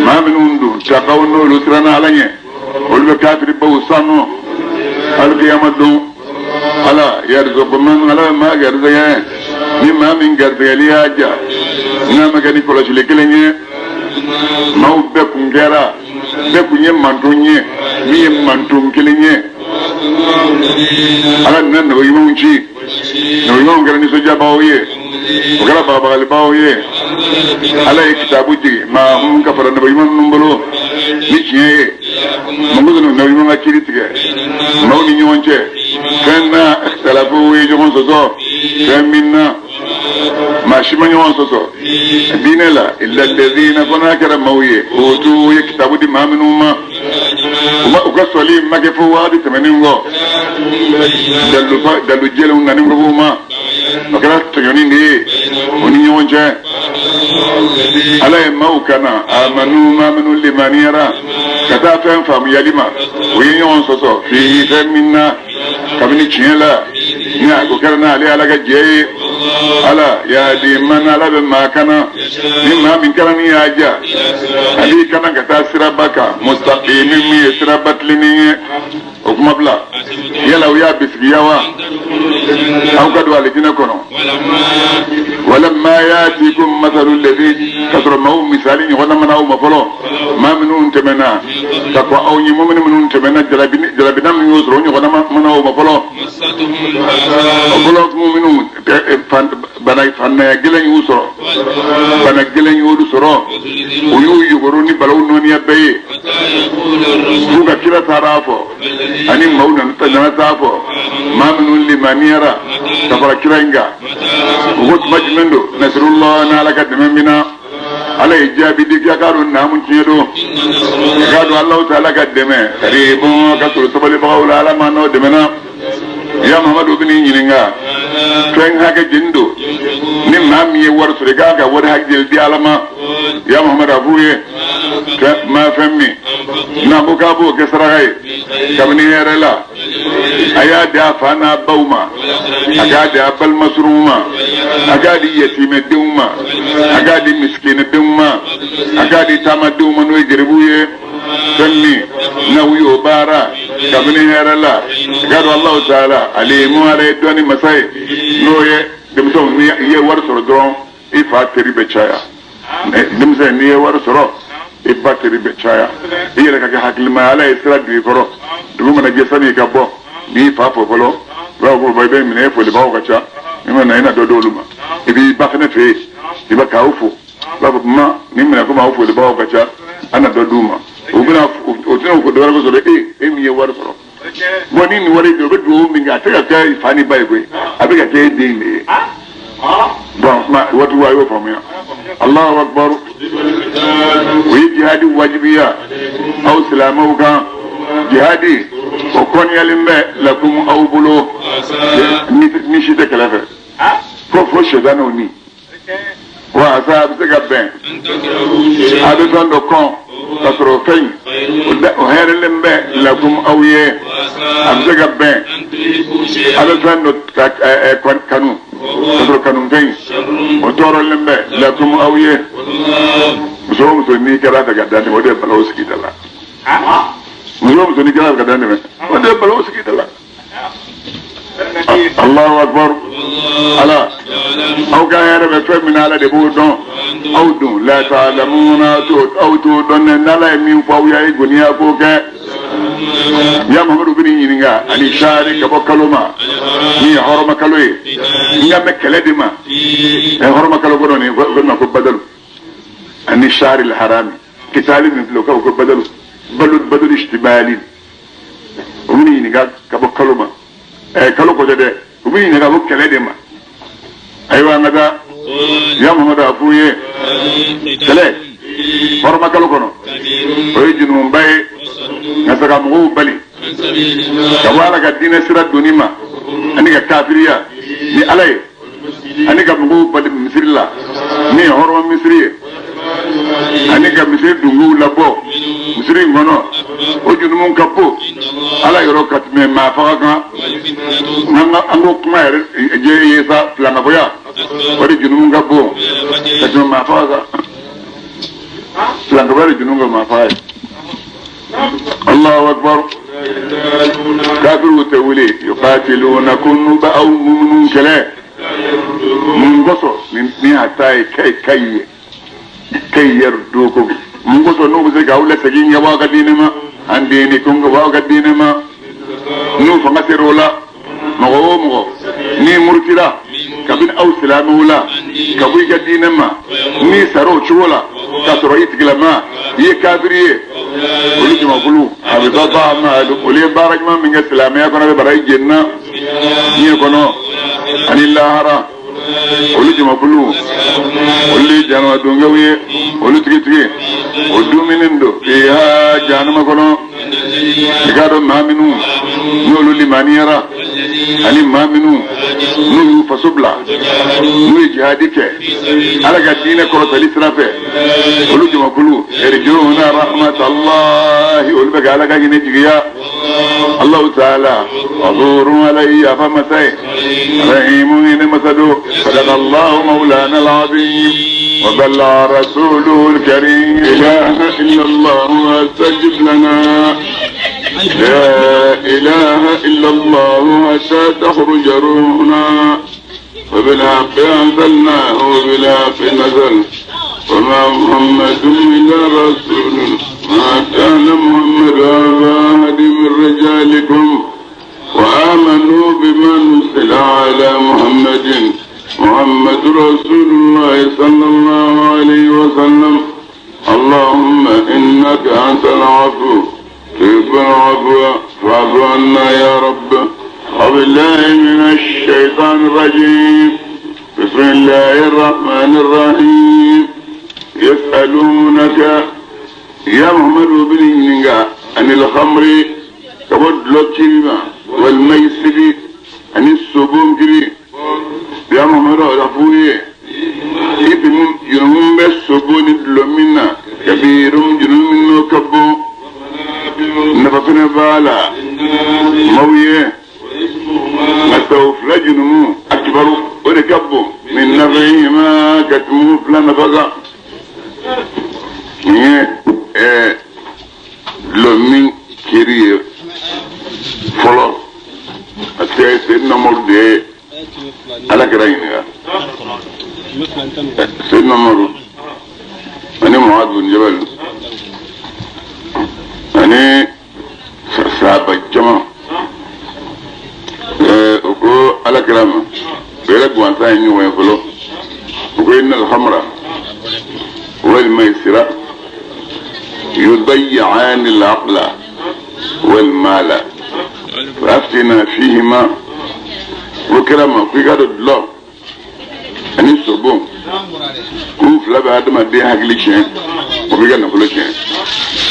maa minnu dun takaw n'olu siranna Ala ɲɛ, olu bɛ kafiri baw sanu alikiyama don. Ala yarzuqu man, ala bɛ maa garisɛgɛ ni maa min garisɛgɛli y'a ja n'a ma kɛ ni kɔlɔsili kelen ye. Maaw bɛɛ kun kɛra, bɛɛ kun ye manton ye, min ye manton kelen ye, ala nana nabi ɲumanw ci, nabi ɲumanw kɛra nisɔndiyabaw ye, o kɛra bagabagalibaw ye. Ala ye kitabu jigin maa mun ka fara nabi ɲuman ninnu bolo ni tiɲɛ ye, mako sɔrɔ nabi ɲuman ka kiri tigɛ maaw ni ɲɔgɔn cɛ fɛn na ikhtalafu ye ɲɔgɔn sɔsɔ fɛn min na, maa si ma ɲɔgɔn sɔsɔ diinɛ la illa alladhina, fo n'a kɛra maaw ye utu ye kitabu di maa minnu ma, u ka sɔli ma kɛ fo waati tɛmɛnen kɔ, dalu jɛlenw nani kɔ u ma, o kɛra tɔɲɔni de ye u ni ɲɔgɔn cɛ. Ala ye maaw kana amanu, maa minnu limaniyara ka taa fɛn faamuyali ma, u ye ɲɔgɔn sɔsɔ fihi fɛn min na kabini tiɲɛ la, ni a ko kɛra n'ale ala ka jɛ ye. Ala yahdi man, ala bɛ maa kana ni maa min kana ni y'a ja, a b'i kana ka taa siraba kan mustaqimi min ye siraba tilennen ye. O kuma bila, yala u y'a bisigiya wa aw ka don alijinɛ kɔnɔ? Walamma yatikum masalu alladhi, ka sɔrɔ maaw misali ɲɔgɔnna mana aw ma fɔlɔ, maa minnu tɛmɛna ka kɔn aw ɲɛ, mumini minnu tɛmɛna, jarabina min y'o sɔrɔ, o ɲɔgɔnna mana aw ma fɔlɔ. O fɔlɔ minnu bana fantanya gɛlɛn y'u sɔrɔ, bana gɛlɛn y'olu sɔrɔ, u y'u yuguru ni balaw nɔniya bɛɛ ye, f'u ka kira taara a fɔ ani maaw nana taa fɔ maa minnu limaniyara ka fara kira in kan. U ko tuma jumɛn don nasirullah, n'ala ka dɛmɛ min na? Ala ye jaabi di k'a k'a dɔn naamu tiɲɛ don, i k'a dɔn Alahu taala ka dɛmɛ karibun ka sɔrɔ sabalibagaw la. Ala ma n'aw dɛmɛna. Ya Mamadu, bɛ n'i ɲininka fɛn hakɛ jeni don ni maa min ye wari sɔrɔ, i k'a ka wari hakɛ jeli di Ala ma? Ya Mamadu, a f'u ye maa fɛn min n'a ko k'a b'o kɛ saraka ye kabini hɛrɛ la, a y'a di a fa n'a baw ma, a k'a di a balima surunw ma, a k'a di yatimɛdenw ma, a k'a di misikinɛdenw ma, a k'a di taamadenw ma n'o ye geribuw ye. Fɛn min n'aw y'o baara kabini hɛrɛ la, i k'a dɔn Alahu taala alimu, ala ye dɔnni masa ye. N'o ye denmisɛnw, ni i ye wari sɔrɔ dɔrɔn, i fa teri bɛ caya. Denmisɛn, n'i ye wari sɔrɔ, i ba teri bɛ caya. I yɛrɛ ka kɛ hakilima ye, ala ye sira don i kɔrɔ. Dugu mana jɛ, sani i ka bɔ, n'i fa fo fɔlɔ, i b'a fɔ ko i bɛ minɛ, e folibagaw ka ca, i ma na, i na dɔ d'olu ma. I b'i ba fana fɛ yen, i bɛ k'aw fo, i b'a fɔ ma nin minɛ komi aw folibagaw ka ca, an na dɔ d'u ma. U bɛna o tɛna o ko dɔ wɛrɛ ko sɔrɔ e min ye wari sɔrɔ. Bon, ni nin wari o bɛ dugawu min kɛ, a tɛ ka kɛ fa ni ba ye koyi, a bɛ ka kɛ e den de ye. Bon, ma waati wa, a y'o faamuya. Allahu akbar. O ye jihadi wajibiya aw silamɛw kan. Jihadi o kɔniyalen bɛ lakum aw bolo. Ni si tɛ kɛlɛ fɛ fo sɛtanɛw ni wa asa a bɛ se ka bɛn a bɛ fɛn dɔ kɔn ka sɔrɔ o fɛn in o hɛrɛlen bɛ lakum aw ye. A bɛ se ka bɛn a bɛ fɛn dɔ kanu ka sɔrɔ kanufɛn in o tɔɔrɔlen bɛ lakum aw ye. Muso o muso n'i kɛra fɛ ka dan tɛmɛ, o de ye balawu sigi da la. Muso o muso n'i kɛra fɛ ka dan tɛmɛ, o de ye balawu sigi da la. Allahu akbar. Ala aw ka hɛrɛ bɛ fɛn min na, Ala de b'o dɔn. Aw dun la ta'lamuna, aw t'o dɔn dɛ. N'Ala ye min fɔ aw ye, a ye goniya k'o kɛ. Ya Muhammadu, bɛ ɲininka ani sari ka bɔ kalo ma min ye hɔrɔma kalo ye. N ka bɛ kɛlɛ de ma ɛ hɔrɔma kalo kɔnɔ nin ko ma ko badalu ani sari harami kitali min filɛ, o ka ko badalu balu badalu istimali. U bɛ ɲininka ka bɔ kalo ma, kalo kɔjɔ dɛ, u bɛ ɲininka ka bɔ kɛlɛ de ma. Ayiwa, an ka taa. Ya Muhammadu, a f'u ye kɛlɛ hɔrɔma kalo kɔnɔ, o ye jurumunba ye nka se ka mɔgɔw bali ka bɔ Ala ka diinɛ sira donni ma ani ka kafiriya ni Ala ye, ani ka mɔgɔw bali misiri la min ye hɔrɔma misiri ye, ani ka misiri dungow labɔ misiri in kɔnɔ, o jurumu ka bon Ala yɔrɔ ka tɛmɛ maa faga kan. An ko kuma yɛrɛ jɛ ye sa, filankafoya, o de jurumu ka bon ka tɛmɛ maa faga kan. Filankafoya de jurumu ka maa faga ye. Allahu akbar. Kafiriw tɛ wuli yuqatilunakum, n'u bɛ aw minnu kɛlɛ mun kosɔn ni a ta ye kai kai ye kai yardukum, mun kosɔn n'u bɛ se k'aw lasegin ka bɔ aw ka diinɛ ma, an dinikum, ka bɔ aw ka diinɛ ma, n'u fanga sera o la. Mɔgɔ o mɔgɔ n'i murutira kabini aw silamɛw la ka bɔ i ka diinɛ ma, n'i sara o cogo la k'a sɔrɔ i tigilama i ye kafiri ye, olu jamakulu a bɛ taa ba ma, olu ye baara ɲuman min kɛ silamɛya kɔnɔ, a bɛ bara jenina diɲɛ kɔnɔ ani lahara. Olu jamakulu, olu de ye jahanama donkɛw ye. Olu tigitigi o dumuni don fiha, jahanama kɔnɔ. I k'a dɔn maa minnu n'olu limaniyara, ani maa minnu n'u y'u faso bila, n'u ye jihadi kɛ Ala ka diinɛ kɔrɔtali sira fɛ, olu jamakulu yarjuna rahmatallahi, olu bɛ ka Ala ka hinɛ jigiya. Allahu ta'ala ghafurun alayhi, yafa masa ye, rahimun, hinɛ masa don. Sadaqa Allahu mawlana al-azim wa balla rasuluhu al-karim. إله إلا الله واستجب لنا. لا إله إلا الله حتى تخرج روحنا. وبالحق أنزلناه وبالحق نزل. وما محمد إلا رسول. ما كان محمد أبا أحد من رجالكم. وآمنوا بما نزل على محمد. محمد رسول الله صلى الله عليه وسلم. اللهم إنك أنت العفو تحب العفو فاعف عنا يا رب. أعوذ بالله من الشيطان الرجيم. بسم الله الرحمن الرحيم. يسألونك يا محمد بن ɲininka عن الخمر, ka bɔ dɔlɔ kiri ma, والميسر, ani sobon kiri. Ya Muhammadu, a f'u ye ibi jurumu bɛ sobo ni dɔlɔ min na, kabirun, jurumu min n'o ka bon, nafa fana b'a la maaw ye, nka tɔw fila jurumu akibaru, o de ka bon min nafihima, ka tɛmɛ fila nafa kan. Nin ye dɔlɔ min kiri ye fɔlɔ, parce que Seydina Umaru de ye Ala kira ɲininka. Seydina Umaru ani Muhad bin Jabal ani sahaba jama. ta ye ɲɔgɔn ye fɔlɔ. U ko innal khamra wal maisira yudayyani al-aqla wal mala faftina fihima. O kira ma ko i ka dɔn dulɔ ani sobon k'u fila bɛ adamaden hakili tiɲɛ, o b'i ka nafolo tiɲɛ.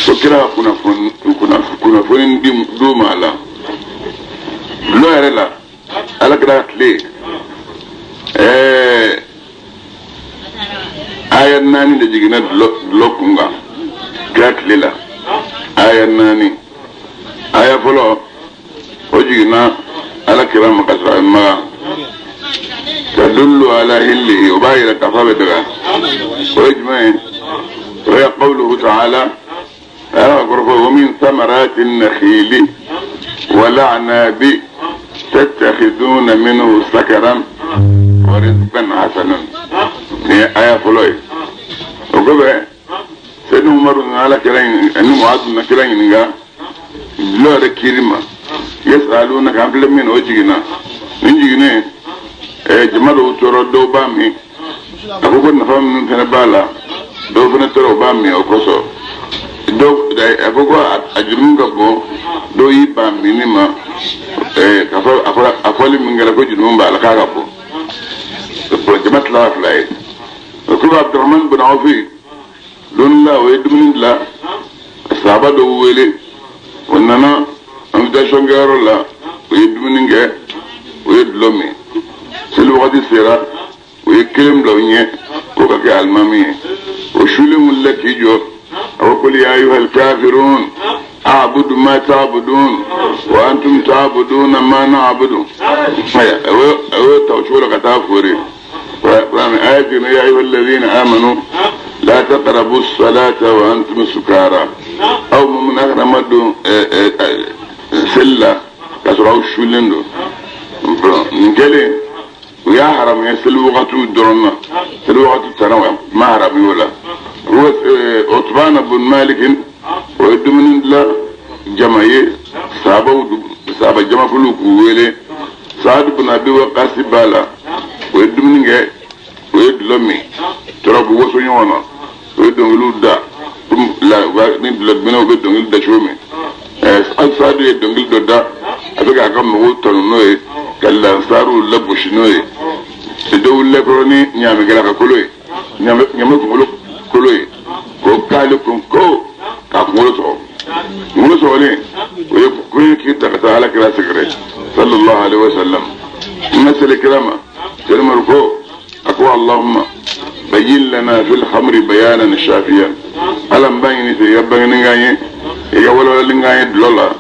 Ko kira ka kunnafoni d'u ma a la dulɔ yɛrɛ la. Ala kira tile aya 4 de jiginna dulɔ kun kan kira tile la. Aya 4, aya fɔlɔ o jiginna ala kira ma ka sɔrɔ a Makan, tadullu ala hillihi, o b'a yira k'a fɔ a bɛ daga. O ye jumɛn ye? O ye qawluhu ta'ala, ala ka kɔrɔfɔ, wa min samarati nakhili wal a'nabi tattakhiduna minhu sakaran wa rizqan hasanan. Nin ye aya fɔlɔ ye. O kɔfɛ Seydina Umaru nana ala kira ani Muazu na kira ɲininka dulɔ yɛrɛ kiiri ma. Yasalunaka, an filɛ min na, o jiginna. Nin jiginnen, jama dɔw tɔɔrɔ, dɔw b'a min. A ko ko nafa minnu fana b'a la, dɔw fana tɔɔrɔ, u b'a min o kosɔn. Dɔw a ko ko a jurumu ka bon, dɔw y'i ban minni ma. K'a fɔ a fɔli min kɛra ko jurumu b'a la, k'a ka bon. Jama tilara fila ye. O ko Abdurahman bin Awfi don la, o ye dumuni dilan, sahaba dɔw wele, o nana invitation kɛyɔrɔ la, u ye dumuni kɛ, u ye dulɔ min. Seli wagati sera, u ye kelen bila u ɲɛ ko ka kɛ alimami ye. O sulen wulila k'i jɔ, a ko qul ya ayyuhal kafirun a'budu ma ta'budun wa antum ta'buduna ma na'budu. Aya, o y'o ta o cogo la ka taa foori. Aya jiginna, ya ayyuhal ladhina amanu la taqrabu salata wa antum sukara. Aw mun kana ma don seli la k'a sɔrɔ aw sulen don. Nin kɛlen, u y'a haramuya seli wagatiw dɔrɔn na. Seli wagati tana ma haramuya o la. Utbana bun Malik, o ye dumuni dilan jama ye, sahabaw, sahaba jamakulu k'u wele. Saadu bin Abi Waqas b'a la. O ye dumuni kɛ, o ye dulɔ min, tora k'u waso ɲɔgɔn na, o ye dɔnkiliw da ni dulɔ minɛw bɛ dɔnkili da cogo min. Saadu ye dɔnkili dɔ da, a bɛ k'a ka mɔgɔw tanu n'o ye, ka lansaruw lagosi n'o ye. Dɔ wulila kɔrɔ ni ɲaamɛkɛla ka kolo ye, ɲaamɛ kunkolo kolo ye, k'o k'ale kun ko k'a kunkolo sɔgɔ. Kunkolo sɔgɔlen, o ye ko ye k'i ta ka taa ala kira sɛgɛrɛ sallallahu alaihi wa sallam. N ka seli kira ma, Selimaru ko, a ko allahumma bayyin lana fil khamri bayanan shafiyan. Ala, n b'a ɲini fɛ, i ka bangeni k'an ye, i ka walawalali k'an ye dulɔ la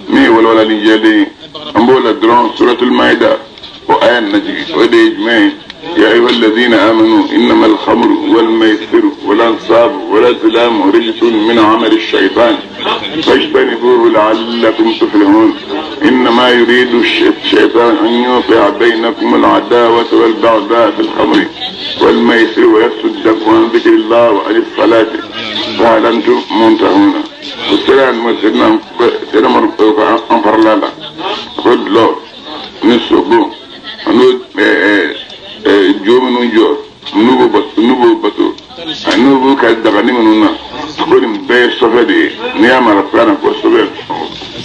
min ye walawalali jɛlen ye. An b'o la dɔrɔn, suratul maida o aya nana jigin. O de ye jumɛn ye? Ya ayyuha alladhina amanu innama alkhamru wal maisiru wal ansabu wal azlamu rijsun min amali shaytan fajtanibuhu la'allakum tuflihun. إنما يريد الشيطان أن يوقع بينكم العداوة والبغضاء في الخمر والميسر ويصدكم عن ذكر الله وعن الصلاة فهل أنتم منتهون. والسلام سيدنا سيدنا an farala la ko dulɔ ni sogo ani jo minnu jɔ n'u b'o bato ani n'u b'u ka dagani minnu na, ko nin bɛɛ ye sɔfɛ de ye. N'i y'a mara fila na, ko sɔfɛ,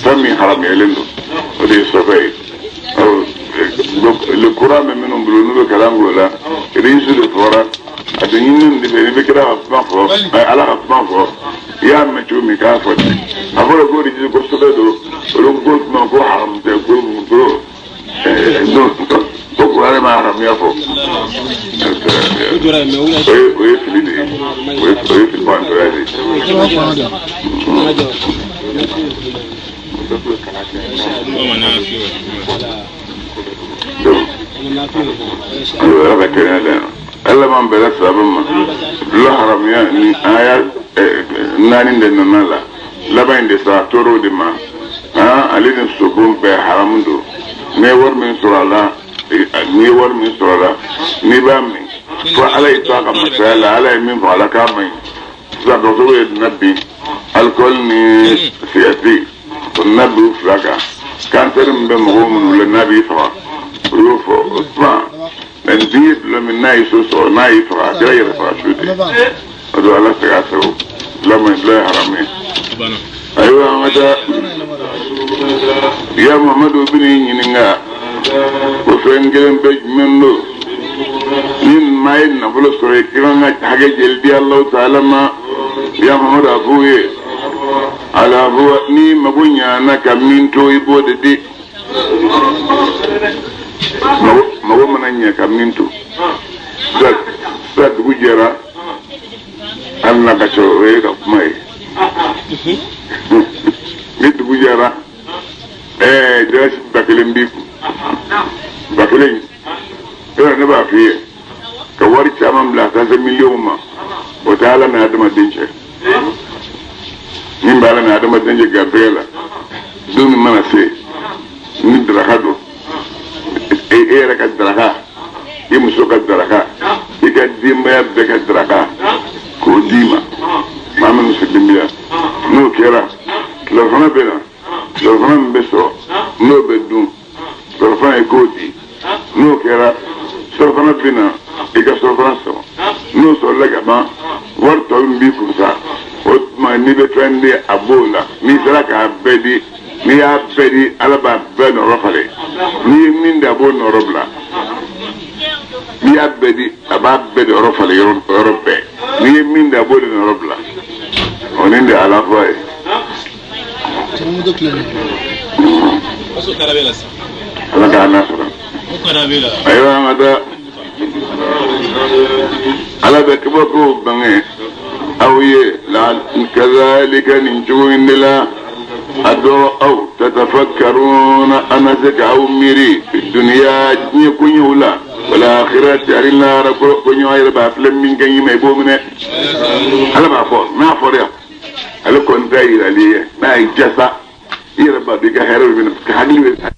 fɛn min haramuyalen don, o de ye sɔfɛ ye. Le Coran bɛ minnu bolo, n'u bɛ kalan k'o la, rijsu de fɔra. A tɛ ɲini de fɛ, n'i bɛ kira ka kuma fɔ, ala ka kuma fɔ, i y'a mɛn cogo min k'a fɔ ten. A fɔra ko rijsu, ko sɔfɛ don. Olu ko kuma ko haramu tɛ, ko ko ko kuranɛ ma haramuya fɔ. O ye fili de ye, o ye fili bantɔya de ye. Donc ala ka kɛnɛya da ala m'an bɛnna saba ma. Dulɔ haramuya ni aya 4 de nana la. Laban in de sa tɔɔrɔw de ma. Ale ni sobon bɛɛ haramu don. N'i ye wari min sɔrɔ a la, n'i ye wari min sɔrɔ a la, n'i b'a min, fo ala y'i to a ka masaya la, ala ye min fɔ ala k'a man ɲi. Sisan dɔgɔtɔrɔw ye na bin alcool ni cigarette, o na bin u fila kan. Kansɛri min bɛ mɔgɔw minnu la n'a b'i faga, o y'o fɔ. O tuma Mɛ n'i ye dɔlɔ min n'a ye so sɔrɔ n'a y'i faga a kɛra yɛrɛ faga su de o don ala tɛ k'a sago dɔlɔ man ɲi dɔlɔ ye haramu ye ayiwa an ka taa ya Muhamadu bɛn'i ɲininka ko fɛn kelen bɛ jumɛn don ni maa ye nafolo sɔrɔ i ka kan ka hakɛ joli di Alahu taala ma ya Muhamadu a f'u ye alafu n'i mago ɲana ka min to i b'o de di mago mana ɲɛ ka min to sa dugu jɛra hali n'a ka sɔrɔ o ye ka kuma ye ni dugu jɛra ɛɛ dalasi 1000 b'i kun 1000 yɔrɔ ne b'a f'i ye ka wari caman bila ka se miliyɔnw ma o tɛ ala ni adamaden cɛ min bɛ ala ni adamaden cɛ garijɛgɛ la don min mana se ni daraka don e yɛrɛ ka daraka i muso ka daraka i ka denbaya bɛɛ ka daraka k'o d'i ma maa minnu sigilen bɛ yan n'o kɛra tilelafana bɛ na tilelafana min bɛ sɔrɔ n'o bɛ dun surafana i k'o di n'o kɛra surafana bɛ na i ka surafana sɔrɔ n'o sɔrɔla ka ban wari tɔ min b'i kun sa o tuma n'i bɛ fɛn di a b'o la n'i sera k'a bɛɛ di n'i y'a bɛɛ di ala b'a bɛɛ nɔrɔ falen n'i ye min di a b'o nɔrɔ bila n'i y'a bɛɛ di a b'a bɛɛ de yɔrɔ falen yɔrɔ bɛɛ n'i ye min di a b'o de nɔrɔ bila o nin de ye ala fɔ ye. Ala k'an n'a sɔrɔ. Ayiwa an ka taa ala bɛ kabakow bange aw ye la kazalika nin cogo in de la a dɔ aw tatafakkaruna an na se k'aw miiri fi duniya diɲɛ koɲɛw la wal akhirati ani lahara koɲɛw a yɛrɛ b'a filɛ min ka ɲi ma i b'o minɛ ala b'a fɔ n'a fɔra yan ale kɔni ta yirali ye n'a ye jasa i yɛrɛ b'a dɔn i ka hɛrɛ bɛ min na parce que hakili bɛ